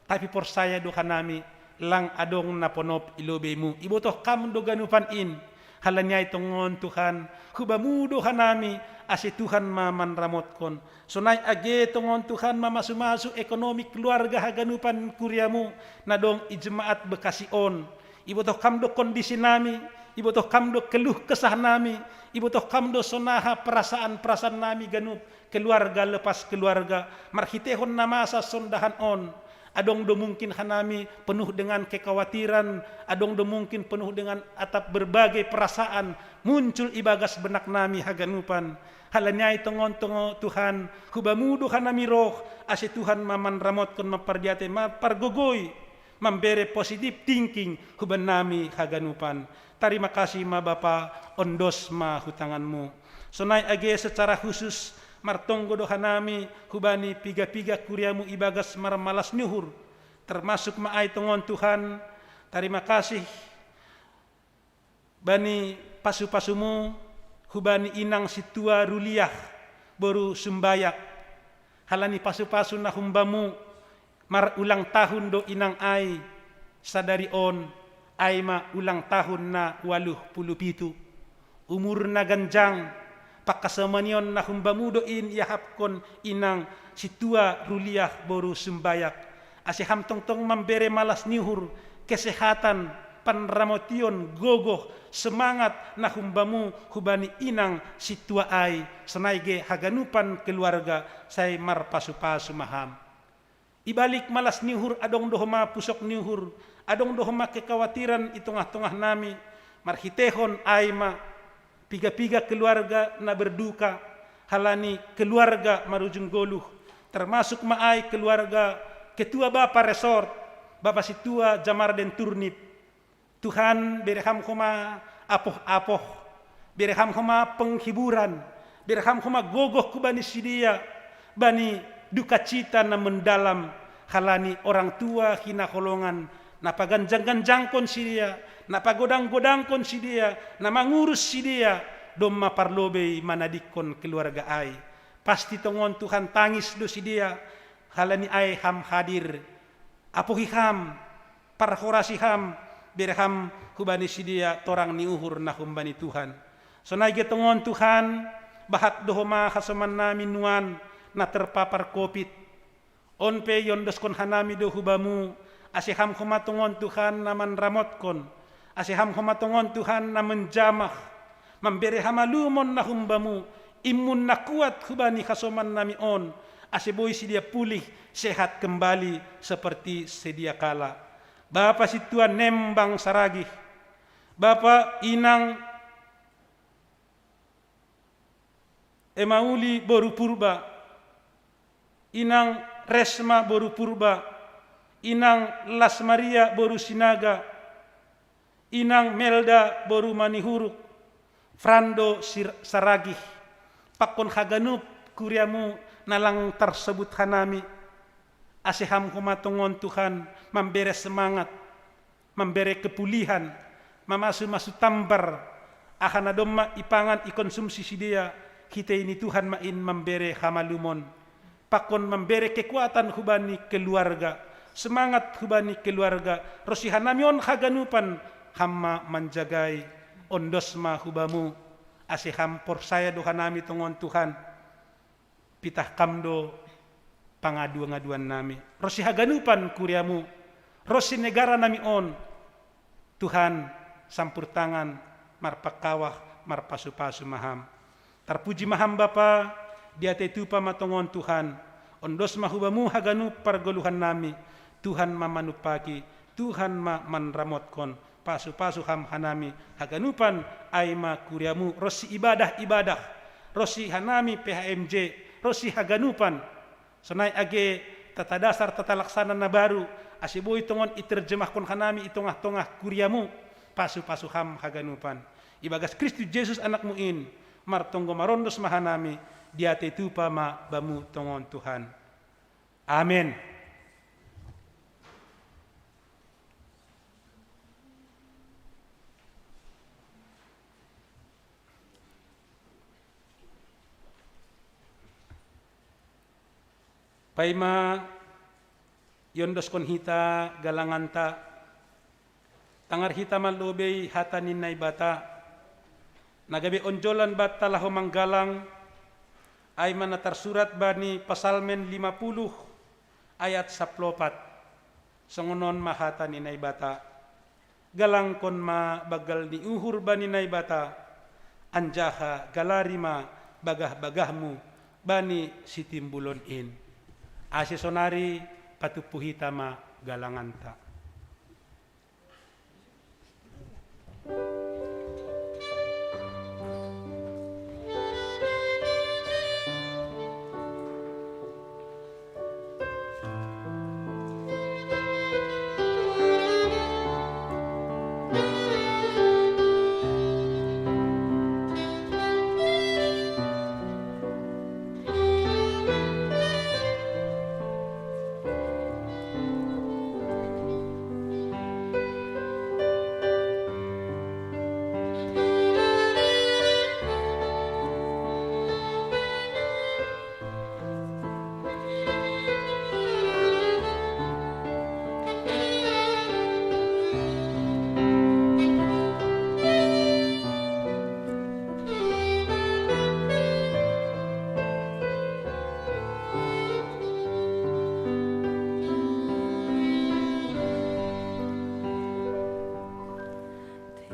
tapi porsaya do hanami, lang adong na ponop i lobeiMu. Ibotoh Ham do ganupan in. Halani ai tongon Tuhan, hu Bamu do hanami Ase Tuhan ma manramotkon. Sonai age tongon Tuhan ma masu-masu ekonomi keluarga haganupan kuriamu na dong i jemaat Bekasi on. Ibotoh kam do kondisi nami, ibotoh kam do keluh kesah nami, ibotoh kam do sonaha perasaan-perasaan nami ganup, keluarga lepas keluarga, marhitehon na masa sondahan on. Adong do mungkin hanami penuh dengan kekhawatiran, adong do mungkin penuh dengan atap berbagai perasaan muncul ibagas benak nami haganupan. Halani ai tongon-tongon Tuhan, hubamu do hanami roh, ase Tuhan ma manramotkon, mampardiate, mampargogoi, mambere positive thinking huban nami haganupan. Tarima kasih ma Bapa, ondos ma hutanganmu. Sonai age secara khusus martonggo do hanami hubani piga-piga kuriamu ibagas marmalas ni uhur. Termasuk ma ai tongon Tuhan, tarima kasih bani pasu-pasumu hubani inang sintua Ruliah boru Sumbayak. Halani pasu-pasu na humbamu, marulang tahun do inang ai sadari on, ai ma ulang tahun na waluh pulu pitu. Umur na ganjang, pangkasomanion na humbamu do in iahapkon inang sintua Ruliah boru Sumbayak. Ase ham tongtong mambere malas ni uhur, kesehatan, panramotion, gogoh, semangat na humbamu hubani inang sintua ai, sonai ge haganupan keluarga sai marpasu-pasu ma ham. Ibalik malas ni uhur adong do homa pusok ni uhur, adong do homa kekhawatiran i tongah-tongah nami, marhitehon ai ma piga-piga keluarga na berduka halani keluarga marujung goluh, termasuk ma ai keluarga ketua Bapa Resort, Bapa Sintua Jamarden Turnip. Tuhan, bere ham homa apoh-apoh, bere ham homa penghiburan, bere ham homa gogoh hubani sidea, bani duka cita na mendalam, halani orang tua hinaholongan, na paganjang-ganjangkon sidea, na pagodang-godangkon sidea, na mangurus sidea, domma parlobei manadikkon keluarga ai. Pasti tongon Tuhan tangis do sidea, halani ai ham hadir. Apohi ham, parhorasi ham, bere ham hubani sidea torang ni uhur na humbani Tuhan. Sonai ge tongon Tuhan, bahat do homa hasoman nami nuan na terpapar covid. On pe iondoskon hanami do hubamu, ase ham homa tongon Tuhan na manramotkon, ase ham homa tongon Tuhan na menjamah, mambere hamalumon na humbamu, imun na kuat hubani hasoman nami on, ase boi sidea pulih, sehat kembali seperti sedia kala. Bapa Sintua Nembang Saragih, Bapa Inang Emauli boru Purba, Inang Resma boru Purba, Inang Las Maria boru Sinaga, Inang Melda boru Manihuruk, Frando Sir-, Saragih, pakon haganup kuriamu na lang tarsebut hanami, ase ham homa tongon Tuhan mambere semangat, mambere kepulihan, mamasu-masu tambar, aha na domma ipangan ikonsumsi sidea, hitei ni Tuhan ma in mambere hamalumon. Pakon mambere kekuatan hubani keluarga, semangat hubani keluarga, ronsi hanami on haganupan, ham ma manjagai, ondos ma hubamu, ase ham porsaya do hanami tongon Tuhan, pitah kam do pangaduan-aduan nami. Ronsi haganupan kuriamu, ronsi negara nami on, Tuhan, sampur tangan, marpangkawah, marpasu-pasu ma ham. Tarpuji ma ham Bapa, diatei tupa ma tongon Tuhan, ondos ma hubamu haganup pargoluhan nami, Tuhan ma manumpaki, Tuhan ma manramotkon, pasu-pasu ham hanami, haganupan ai ma kuriamu, ronsi ibadah-ibadah, ronsi hanami P H M J, ronsi haganupan, sonai age tata dasar tata laksana na baru, ase boi tongon iterjemahkon hanami i tongah-tongah kuriamu, pasu-pasu ham haganupan. Ibagas Kristus Jesus Anakmu in, martonggo marondos ma hanami, diatei tupa ma bamu tongon Tuhan. Amen. Paima iondoskon hita galanganta, tangar hita mallobei hata ni Naibata, na gabe onjolan banta laho manggalang, Ai ma na tarsurat bani Pasalmen lima puluh ayat saplopat. Songon on ma hata ni Naibata: Galangkon ma banggal ni uhur bani Naibata, anjaha galari ma bagah-bagahmu bani sitimbulon in. Ase sonari patumpu hita ma galanganta.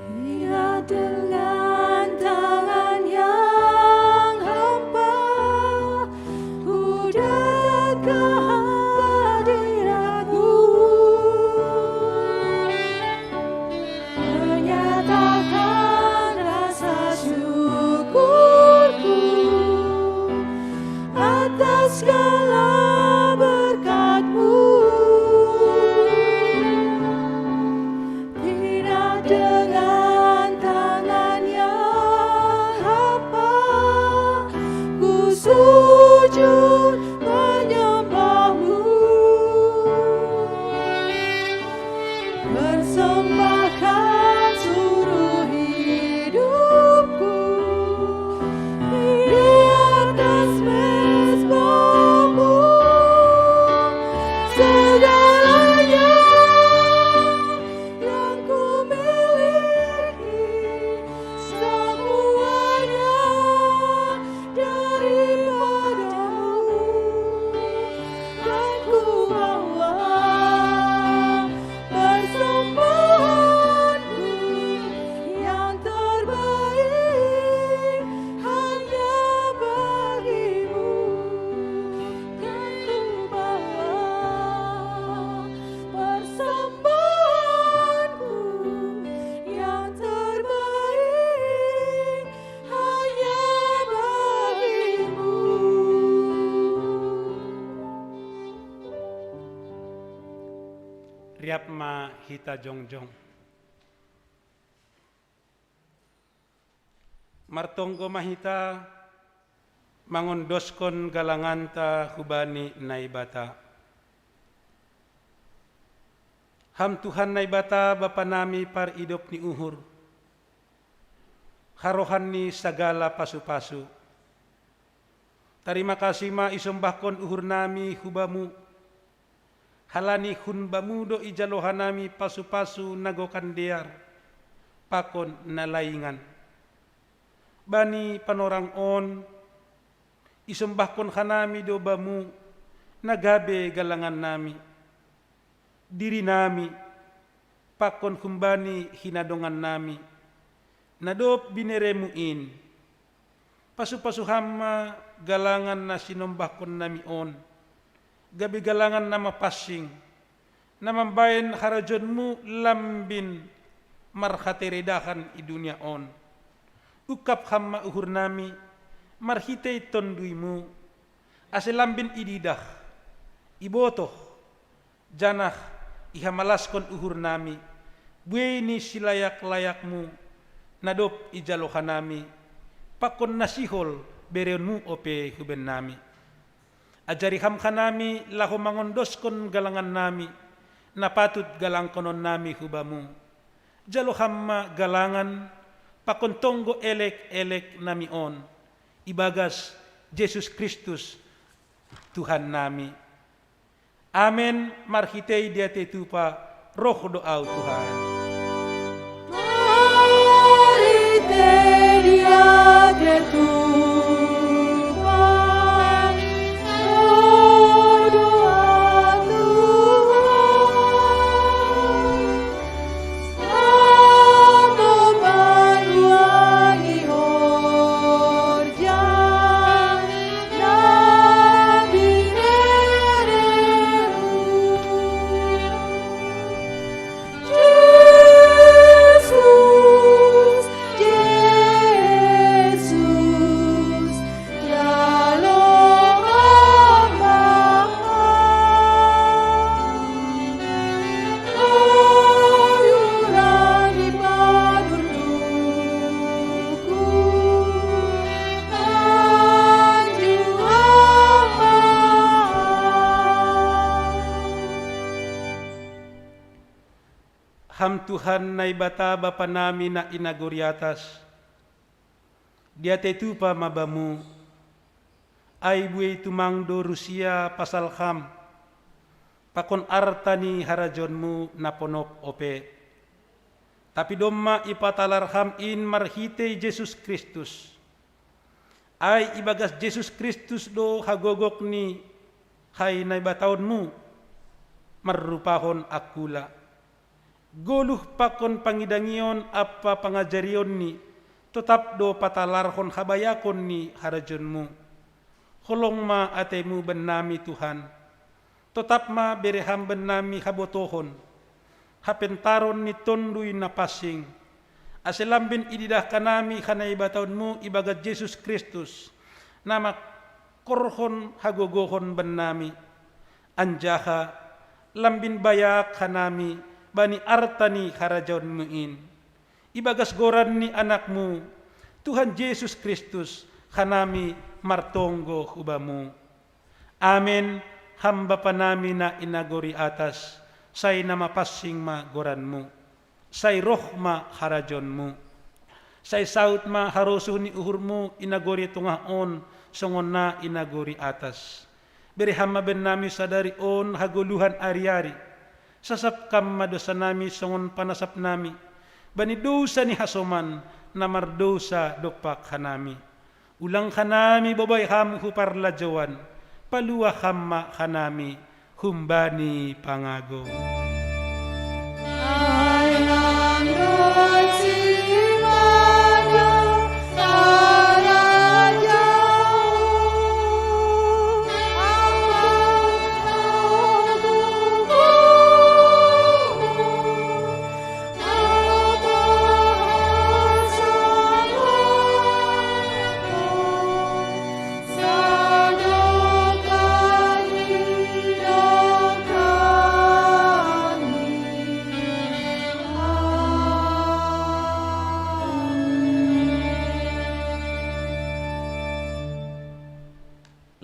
Tidak dengan tangan yang hampa, ku datang ke hadirat-Mu, menyatakan rasa syukurku atas segala berkat-Mu. Tidak dengan tangan yang hampa, ku sujud menyembah-Mu. Persembahkan seluruh hidupku di atas mezbah-Mu. Segalanya yang ku miliki, semuanya daripada-Mu, dan ku bawa persembahanku yang terbaik hanya bagi-Mu, dan ku bawa persembahanku yang terbaik hanya bagi-Mu. Riap ma hita jongjong. Martonggo ma hita mangondoskon galanganta hubani Naibata. Ham Tuhan Naibata, Bapa nami paridop ni uhur, harohan ni sagala pasu-pasu, tarima kasih ma isombahkon uhur nami hu Bamu, halani hun Bamu do ijalo hanami pasu-pasu na gokan dear pakon na laingan. Bani panorang on, isombahkon hanami do Bamu, na gabe galangan nami, diri nami, pakon humbani hinadongan nami, na dob binereMu in. Pasu-pasu Ham ma galangan na sinombahkon nami on, gabe galangan na mapansing, na mambahen harajaonMu lambin marhateredahan i dunia on. Ungkap Ham ma uhur nami marhitei TonduyMu, ase lambin ididah, ibotoh, janah ihamalaskon uhur nami buei ni silayak-layakMu, na dob ijalo hanami pakon na sihol bereonMu ope hu bennami. Ajari Ham hanami laho mangondoskon galangan nami, na patut galangkonon nami hu Bamu. Jalo Ham ma galangan pakon tonggo elek-elek nami on, ibagas Jesus Kristus Tuhan nami. Amen. Marhitei diatei tupa roh do Ahu Tuhan. Marhitei diatei tupa Tuhan Naibata Bapa nami na i nagori atas, diatei tupa ma Bamu, ai buei tumang do rusia pasal Ham, pakon arta ni harajaonMu na ponop ope. Tapi domma ipatalar Ham in marhitei Jesus Kristus. Ai ibagas Jesus Kristus do hagogok ni hai Naibataonmu marrupahon angkula. Goluh pakon pangidangion ampa pangajarionni totap do patalarhon habayakon ni harajaonmu. Holong ma ateimu bannami Tuhan. Totap ma bere Ham bannami habotohon, hapentaron ni Tonduy Napansing, ase lambin ididah hanami hanaibatahonmu ibagas Jesus Kristus, na mangkorhon hagogohon bannami, anjaha lambin bayak hanami bani arta ni harajaonmu in. Ibagas goran ni AnakMu, Tuhan Jesus Kristus, hanami martonggo hu Bamu. Amen. Ham Bapa nami na i nagori atas, sai na mapansing ma goranMu. Sai roh ma harajaonMu. Sai saut ma harosuh ni uhurMu i nagori tongah on, songon na i nagori atas. Bere Ham ma bannami sadari on hagoluhan ari-ari. Sasap Ham ma dousanami songon panasapnami bani dousa ni hasoman na mardousa dompak hanami. Ulang hanami bobai Ham hu parlajouan, paluah Ham ma hanami humbani pangago.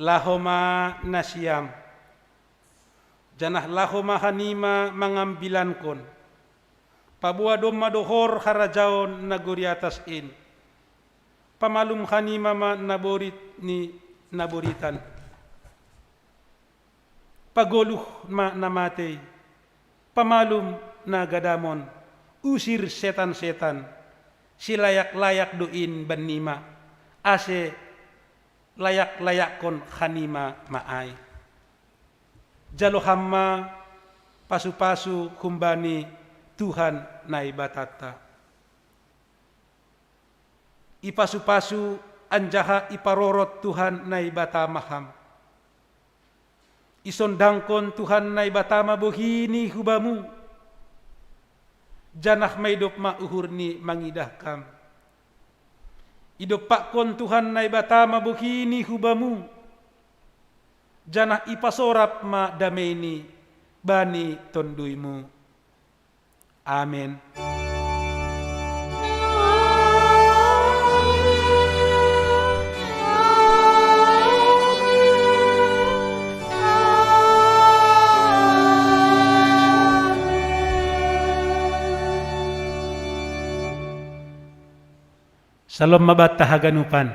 Laho ma nasiam, janah laho ma hanima mangambilankon. Paboa domma dohor harajaon nagori atas in. Pamalum hanima ma naborit ni naboritan. Pagoluh ma na matei. Pamalum na gadamon. Usir setan-setan. Silayak-layak do in bannima. Ase layak-layakkon hanima ma ai. Jalo Ham ma pasu-pasu humbani Tuhan Naibatanta. Ipasu-pasu anjaha iparorot Tuhan Naibata ma Ham. Isondangkon Tuhan Naibata ma bohini hu Bamu, janah maidop ma uhurni mangidah Ham. Idompakkon Tuhan Naibata ma bohini hu Bamu, janah ipasorap ma dameini bani TonduyMu. Amen. Salom ma banta haganupan.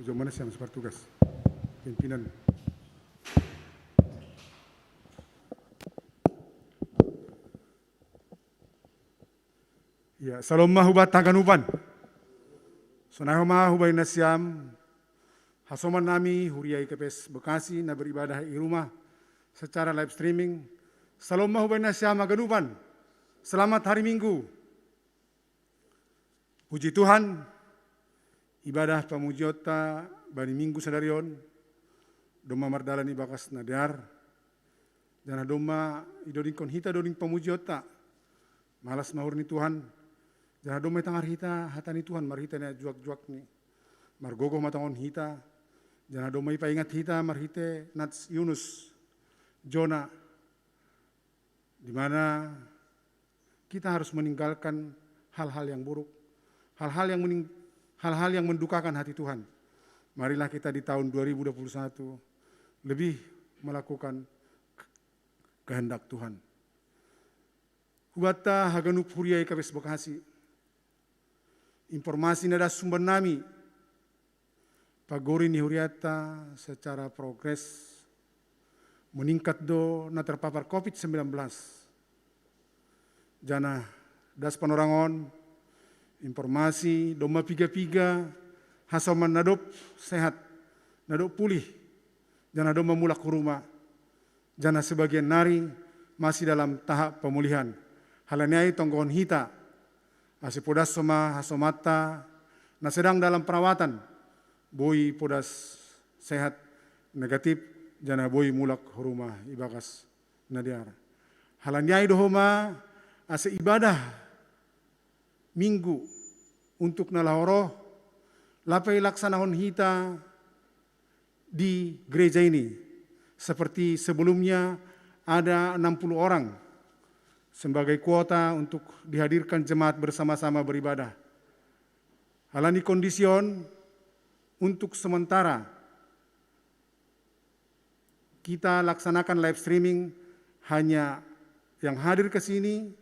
Ujo mana siam sebar tugas pimpinan. Ya, salom ma hubanta haganupan. Sonai homa hubaen nasiam hasoman nami huria I K P S Bekasi na beribadah i rumah secara live streaming. Salom ma hubaen nasiam haganupan. Selamat hari Minggu. Puji Tuhan, ibadah pamujionta bani Minggu sadari on domma mardalan ibagas na dear, janah domma idodingkon hita doding pamujionta. Malas ma uhur ni Tuhan, janah domma itangar hita hata ni Tuhan marhite na juak-juakni. Margogoh ma tongon hita, janah domma ipaingat hita marhite nats Yunus, Jona, di mana Kita harus meninggalkan hal-hal yang buruk, hal-hal yang mening- hal-hal yang mendukakan hati Tuhan. Marilah kita di tahun dua ribu dua puluh satu lebih melakukan kehendak Tuhan. Hubatta haganup huria i K P S Bekasi. Informasi na das humbannami, pagori ni huriatta secara progres meningkat do na terpapar covid sembilan belas. Janah das panorang on, informasi domma piga-piga hasoman na dob sehat, na dob pulih, janah domma mulak hu rumah, janah sebagian nari masih dalam tahap pemulihan. Halani ai tonggohon hita, ase podas homa hasomanta na sedang dalam perawatan, boi podas sehat, negatif, janah boi mulak hu rumah ibagas na dear. Halani ai do homa ase ibadah Minggu untuk na laho roh, lape ilaksanahon hita di gereja ini. Seperti sebelumnya, ada enam puluh orang sebagai kuota untuk dihadirkan jemaat bersama-sama beribadah. Halani kondisi on, untuk sementara kita laksanakan live streaming, hanya yang hadir ke sini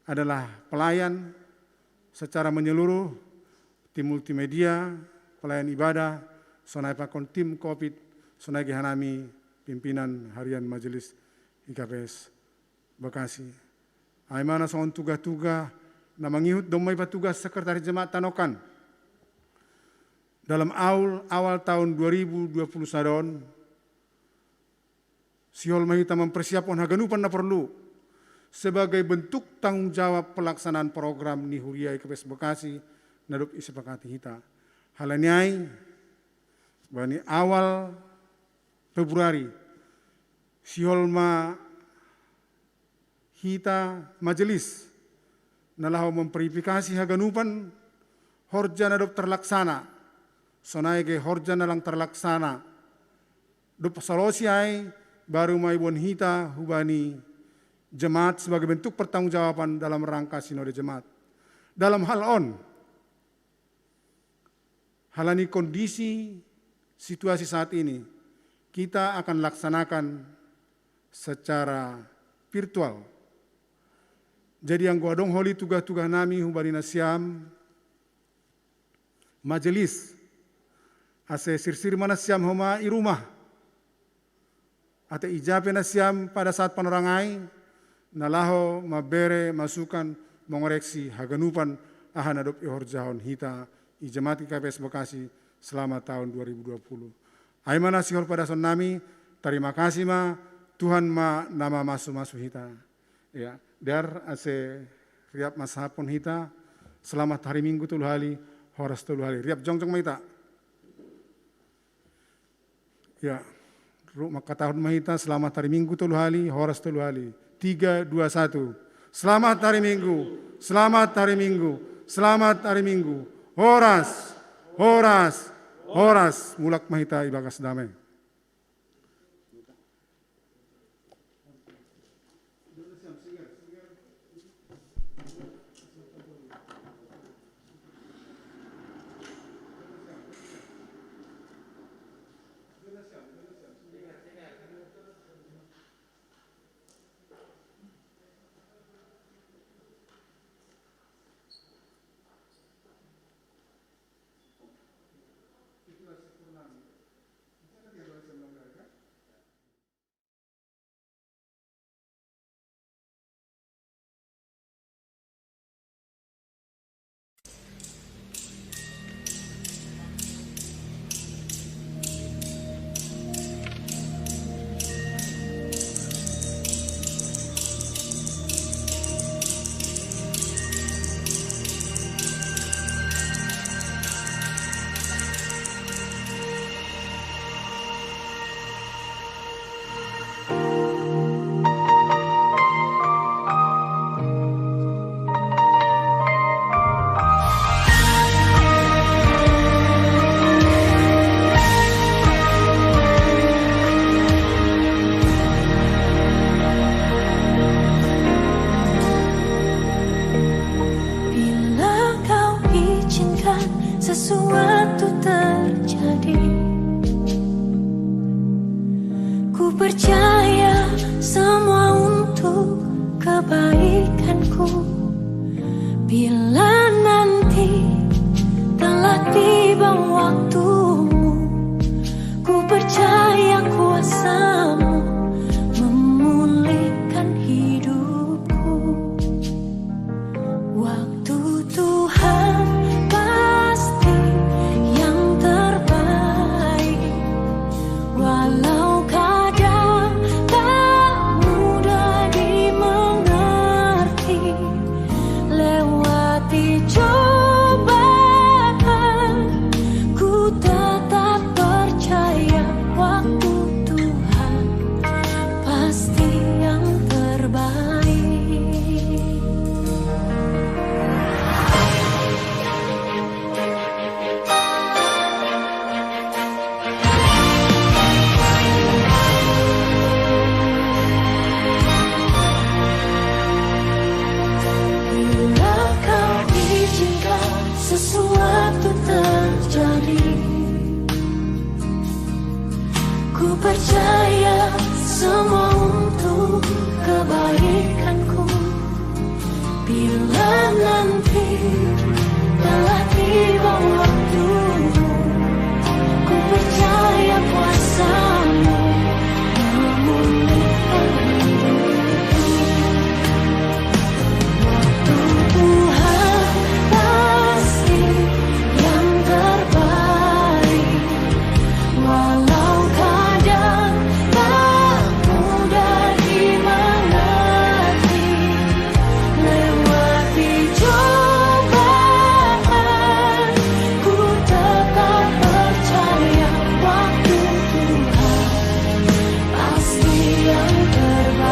adalah pelayan secara menyeluruh, tim multimedia, pelayan ibadah, sonai pakon tim covid, sonai ge hanami pimpinan harian Majelis I K P S Bekasi. Ai ma na songon tugah-tugah na mangihut domma ipatugas sekretaris jemaat tanokan. Dalam awal, awal tahun dua ribu dua puluh sada on, sihol ma hita mempersiapkan haganupan na porlu sebagai bentuk tanggung jawab pelaksanaan program ni huria I K P S Bekasi na dob isepakati hita. Halani ai, bani awal Februari, sihol ma hita majelis na laho memverifikasi haganupan horja na dob terlaksana, sonai ge horja na lang terlaksana. Dob salosi ai, baru ma iboan hita hubani jemaat sebagai bentuk pertanggungjawaban dalam rangka sinode jemaat. Dalam hal on, halani kondisi situasi saat ini, kita akan laksanakan secara virtual. Jadi anggo adong holi tugah-tugah nami hubani nasiam majelis, ase sirsir ma nasiam homa i rumah. Ate ija pe nasiam pada saat panorang ai, na laho mambere masukan, mengoreksi haganupan aha na dob ihorjahon hita i jemaat I K P S Bekasi selama tahun dua ribu dua puluh. Ai ma na sihol padasonnami, tarima kasih ma, Tuhan ma na mamasu-masu hita. Ya, dear, ase riap ma sahaphon hita, selamat hari Minggu tolu hali, horas tolu hali. Riap jongjong ma hita. Ya, ru-, mangkatahon ma hita, selamat hari Minggu tolu hali, horas tolu hali. Tiga, dua, satu. Selamat hari Minggu, selamat hari Minggu, selamat hari Minggu. Horas, horas, horas. Mulak ma hita ibagas dame. Percaya semua untuk kebaikanku. Bila nanti telah tiba waktumu, ku percaya kuasamu memulihkan hidupku. Waktu Tuhan pasti yang terbaik. Walau kadang tak mudah dimengerti, lewati cobaan, ku tetap percaya waktu Tuhan pasti yang terbaik. Bila kau izinkan sesuatu terjadi, ku percaya semua untuk kebaikanku. Bila nanti telah tiba waktumu, ku percaya kuasamu memulihkan hidupku. Waktu Tuhan pasti yang terbaik. Walau kadang tak mudah dimengerti, lewati cobaan, ku tetap percaya waktu Tuhan pasti yang terbaik.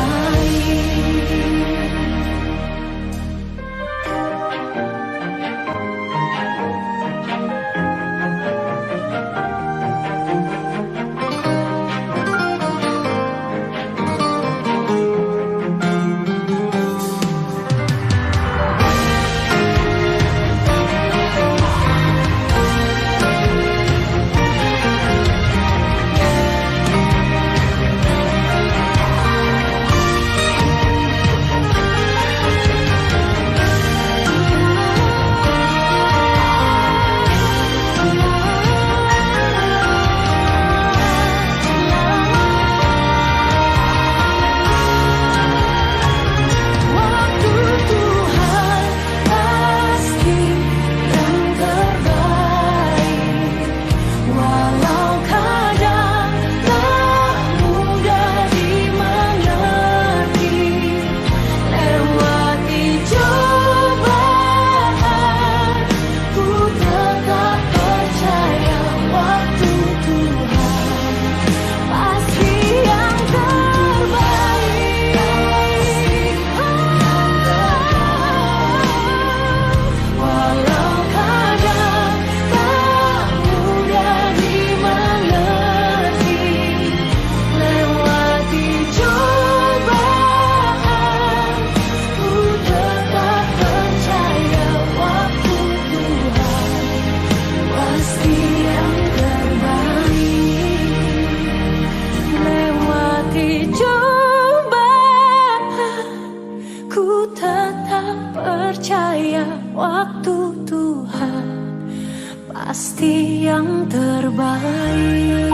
Pasti yang terbaik.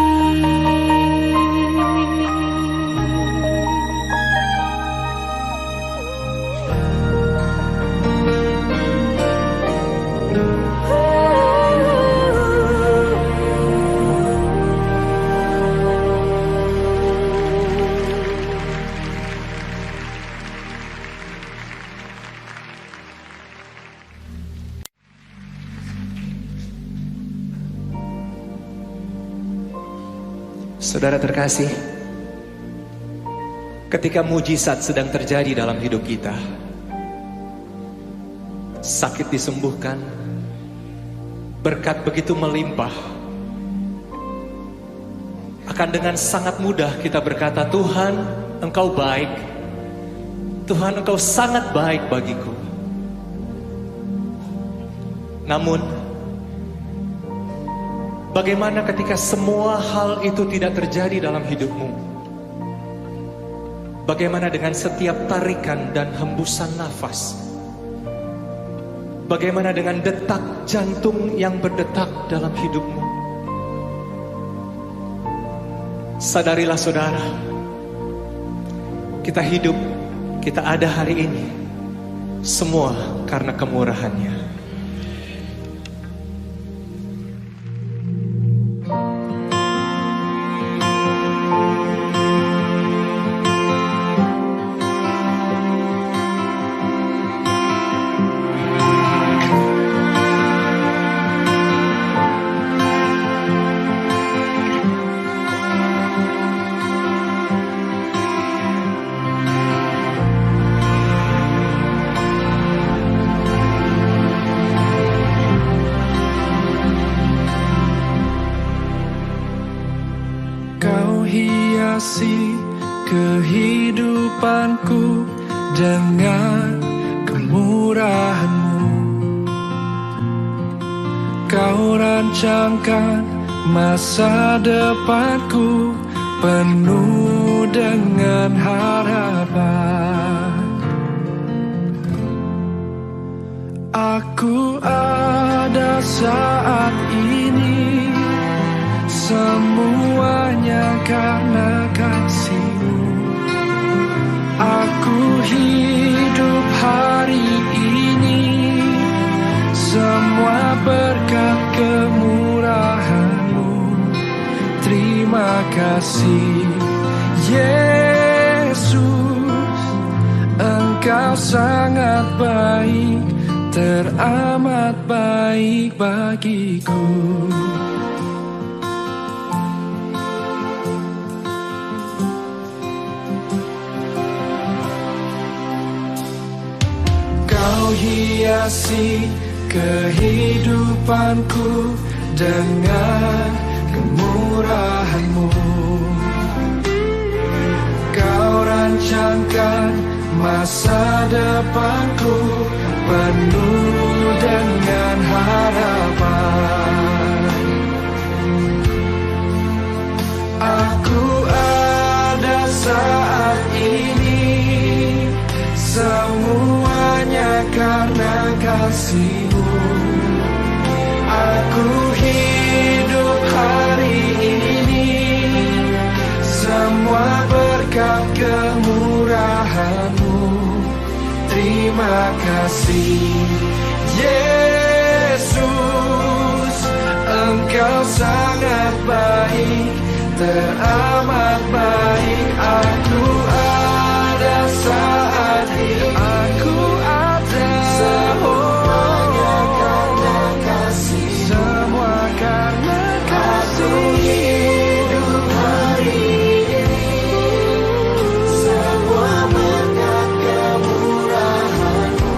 Saudara terkasih, ketika mujizat sedang terjadi dalam hidup kita, sakit disembuhkan, berkat begitu melimpah, akan dengan sangat mudah kita berkata, "Tuhan, Engkau baik. Tuhan, Engkau sangat baik bagiku." Namun, bagaimana ketika semua hal itu tidak terjadi dalam hidupmu? Bagaimana dengan setiap tarikan dan hembusan nafas? Bagaimana dengan detak jantung yang berdetak dalam hidupmu? Sadarilah, saudara, kita hidup, kita ada hari ini, semua karena kemurahan-Nya. Kau hiasi kehidupanku dengan kemurahan-Mu. Kau rancangkan masa depanku penuh dengan harapan. Aku ada saat ini, semuanya karena kasih-Mu. Aku hidup hari ini, semua berkat kemurahan-Mu. Terima kasih, Yesus, Engkau sangat baik, teramat baik bagiku. Kau hiasi kehidupanku dengan kemurahan-Mu. Kau rancangkan masa depanku penuh dengan harapan. Aku ada saat ini, semuanya karena kasih-Mu. Aku hidup hari ini, semua berkat kemurahan-Mu. Terima kasih, Yesus, Engkau sangat baik, teramat baik. Aku ada saat ini, aku ada. Semuanya karena kasih, semua karena kasih. Hidup hari ini, semua berkat kemurahan-Mu.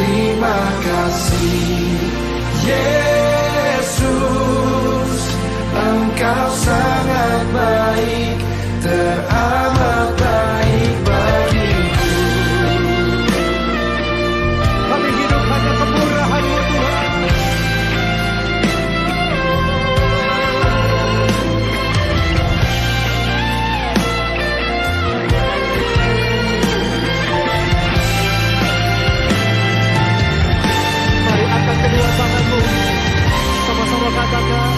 Terima kasih, Yesus, Engkau sangat baik, teramat baik bagiku. Kami hidup hanya kemurahan-Mu, Tuhan. Mari angkat kedua tanganmu. Sama-sama katakan.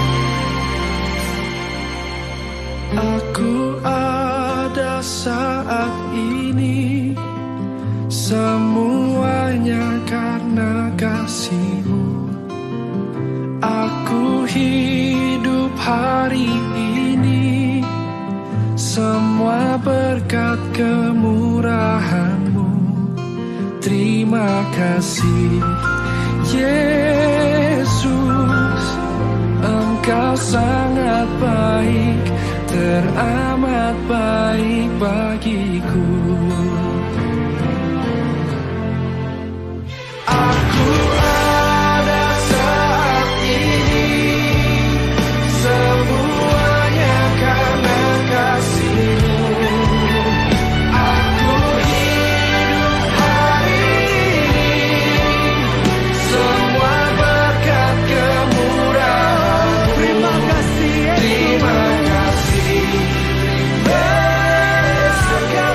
Aku ada saat ini, semuanya karena kasih-Mu. Aku hidup hari ini, semua berkat kemurahan-Mu. Terima kasih, Yesus, Engkau sangat baik, teramat baik bagiku. Aku ada saat ini, semuanya karena kasih-Mu. Aku hidup hari ini, semua berkat kemurahan-Mu. Terima kasih, Yesus. Terima kasih, Yesus.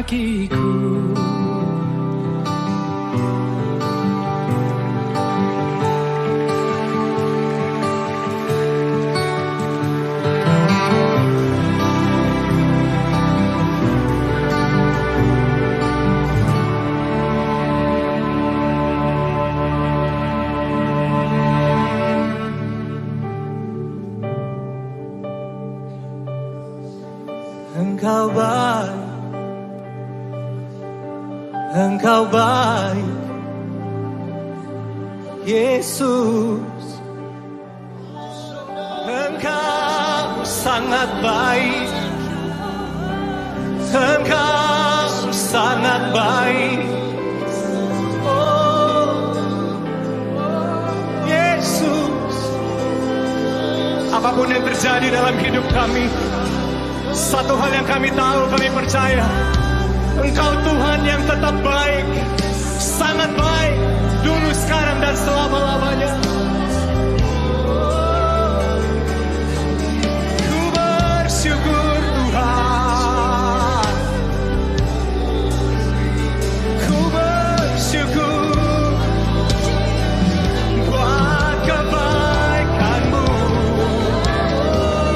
Kiku. Engkau baik, Engkau baik, Yesus. Engkau sangat baik, Engkau sangat baik. Oh, Yesus, apapun yang terjadi dalam hidup kami, satu hal yang kami tahu, kami percaya, Engkau Tuhan yang tetap baik, sangat baik, dulu, sekarang, dan selama-lamanya. Ku bersyukur, Tuhan. Ku bersyukur buat kebaikan-Mu.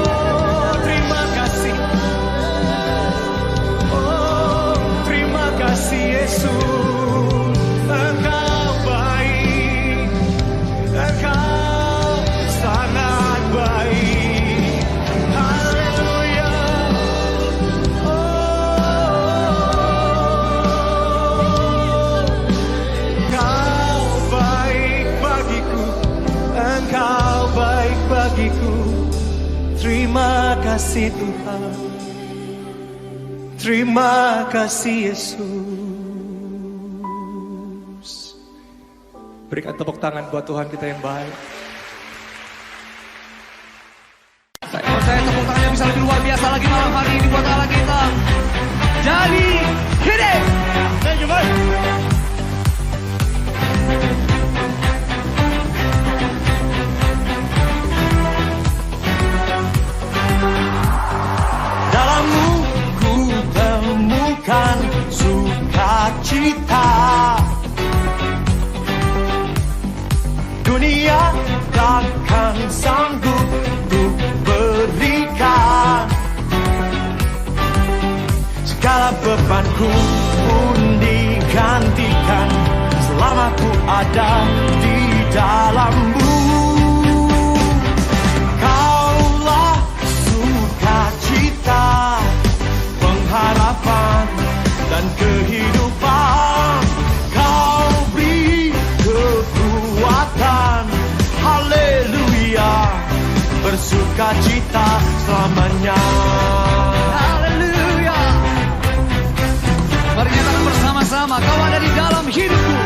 Oh, terima kasih. Oh, terima kasih, Yesus. Engkau baik. Engkau sangat baik. Haleluya. Oh, Engkau baik bagiku. Engkau baik bagiku. Terima kasih, Tuhan. Terima kasih, Yesus. Berikan tepuk tangan buat Tuhan kita yang baik. Saya percaya tepuk tangannya bisa lebih luar biasa lagi malam hari ini buat Allah kita. Jadi, hit it! Thank you, Mike. Dalam-Mu ku temukan sukacita. Dunia takkan sanggup untuk berikan. Segala bebanku pun digantikan selama ku ada di dalam-Mu. Kaulah sukacita, pengharapan, dan kehidupan. Kau beri kekuatan. Haleluya. Bersukacita selamanya. Haleluya. Mari nyatakan bersama-sama, Kau ada di dalam hidupku.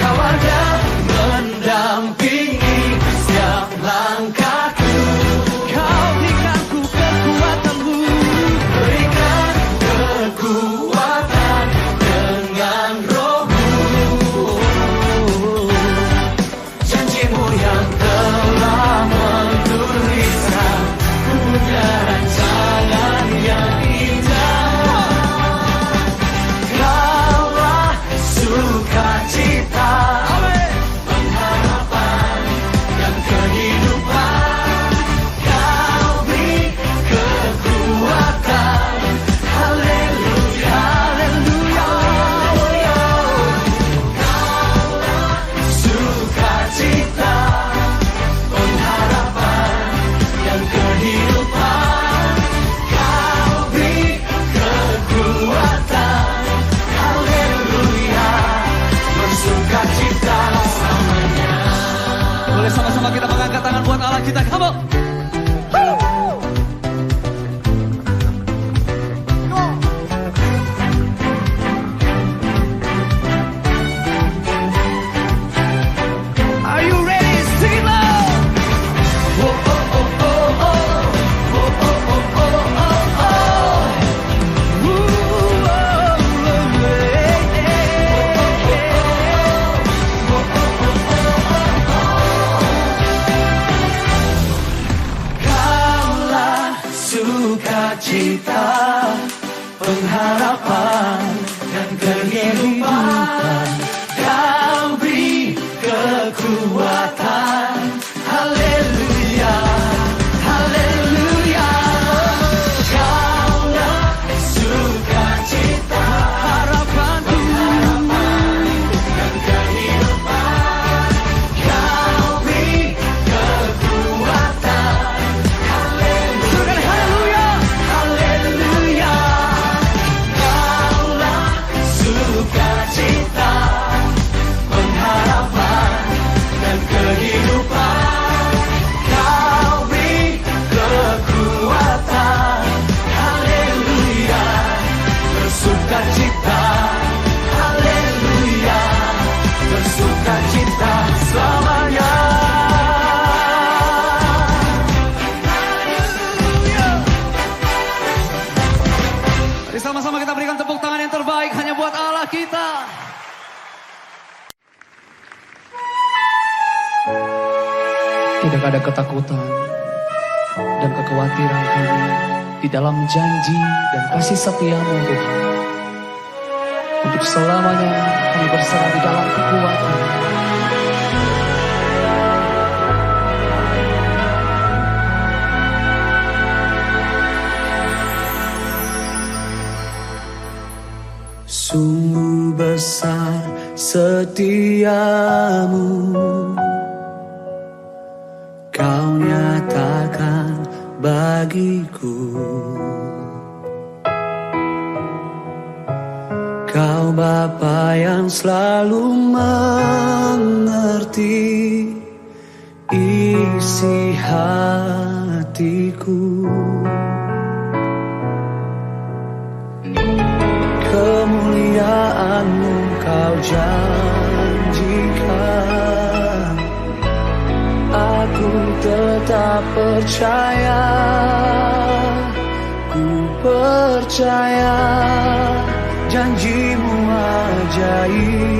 Kau ada mendampingi setiap langkahku. Kau berikanku kekuatan-Mu. Berikan kekuatan dengan Roh-Mu. Janji-Mu yang telah menuliskan punya rancangan yang indah. Kaulah sukacita, pengharapan, dan kehidupan. Kau beri kekuatan. Haleluya, haleluya. Kaulah sukacita, pengharapan, dan kehidupan. Kau beri kekuatan. Haleluya. Bersukacita selamanya. Boleh sama-sama kita mengangkat tangan buat Allah kita. Come on. Are you ready? Sing it loud. Oh, oh, oh, oh, oh. Oh, oh, oh, oh, oh, oh. Ooh, oh, oh, oh, oh. Kaulah sukacita. Harapan dan kehidupan, Kau beri kekuatan. Haleluya, haleluya. Kaulah sukacita, harapanku, dan kehidupan. Kau beri kekuatan. Haleluya, haleluya. Kaulah sukacita, pengharapan, dan kehidupan. Kau beri kekuatan. Haleluya, bersukacita. Haleluya, bersukacita selamanya. Haleluya. Mari sama-sama kita berikan tepuk tangan yang terbaik hanya buat Allah kita. Tidak ada ketakutan dan kekhawatiran kami di dalam janji dan kasih setiamu, Tuhan. Untuk selamanya kami berserah di dalam kekuatan. Sungguh besar setiamu, Kau nyatakan bagiku. Kau Bapa yang selalu mengerti isi hatiku. Kemuliaan-Mu Kau janjikan. Aku tetap percaya, ku percaya janji-Mu ajaib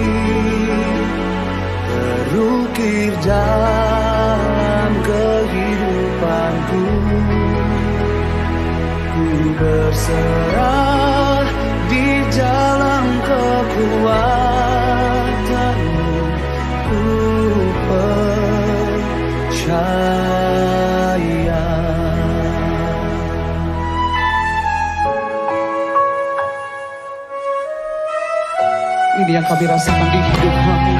terukir dalam kehidupanku. Ku berserah di dalam kekuatan-Mu, ku percaya. Ini yang kami rasakan di hidup kami.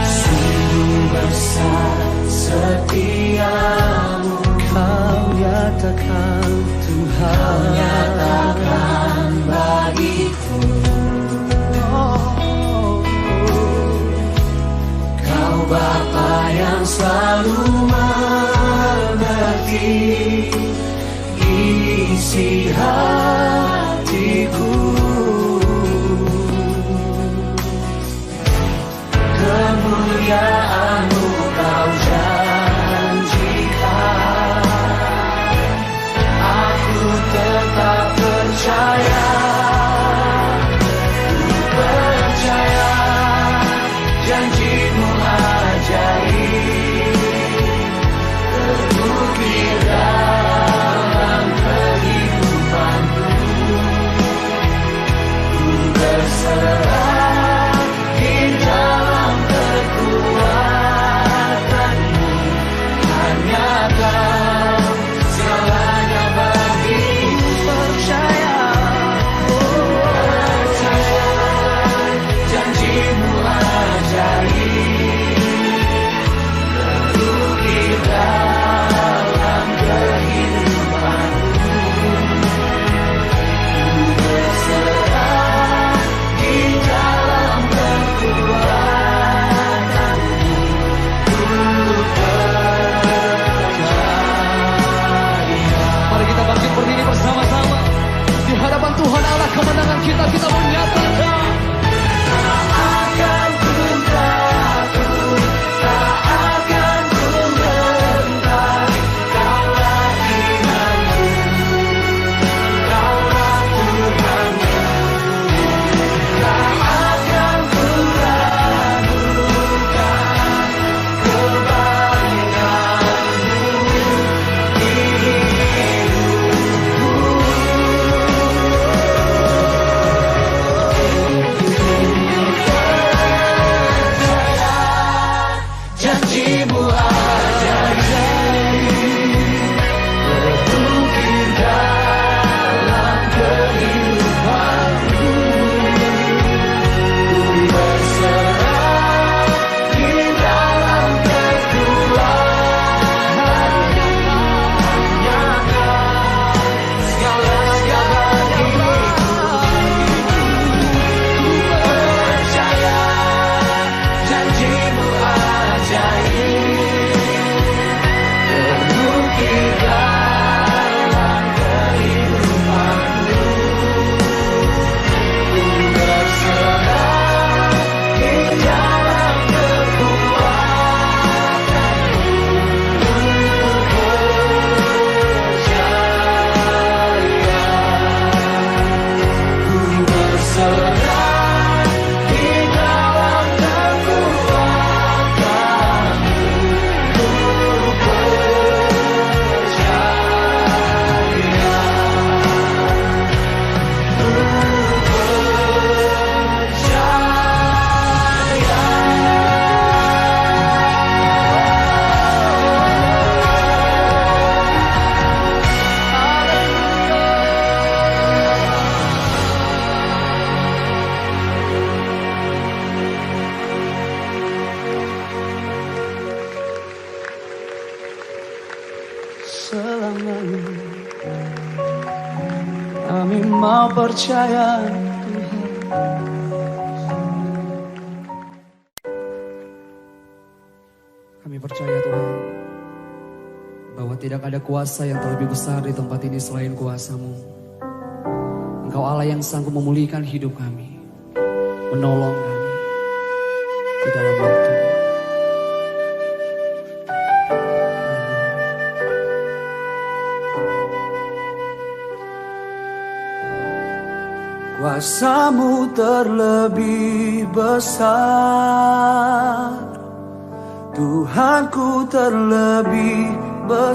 Sungguh besar setiamu, Kau nyatakan, Tuhan. Kau nyatakan bagiku. Oh. Kau Bapa yang selalu mengerti isi hatiku. Kemuliaan-Mu Kau janjikan. Aku tetap percaya, ku percaya janji-Mu ajaib terukir dalam kehidupanku. Selamanya kami mau percaya, Tuhan. Kami percaya, Tuhan, bahwa tidak ada kuasa yang terlebih besar di tempat ini selain kuasa-Mu. Engkau Allah yang sanggup memulihkan hidup kami, menolong kami di dalam waktu. Kuasa-Mu terlebih besar, Tuhanku terlebih besar.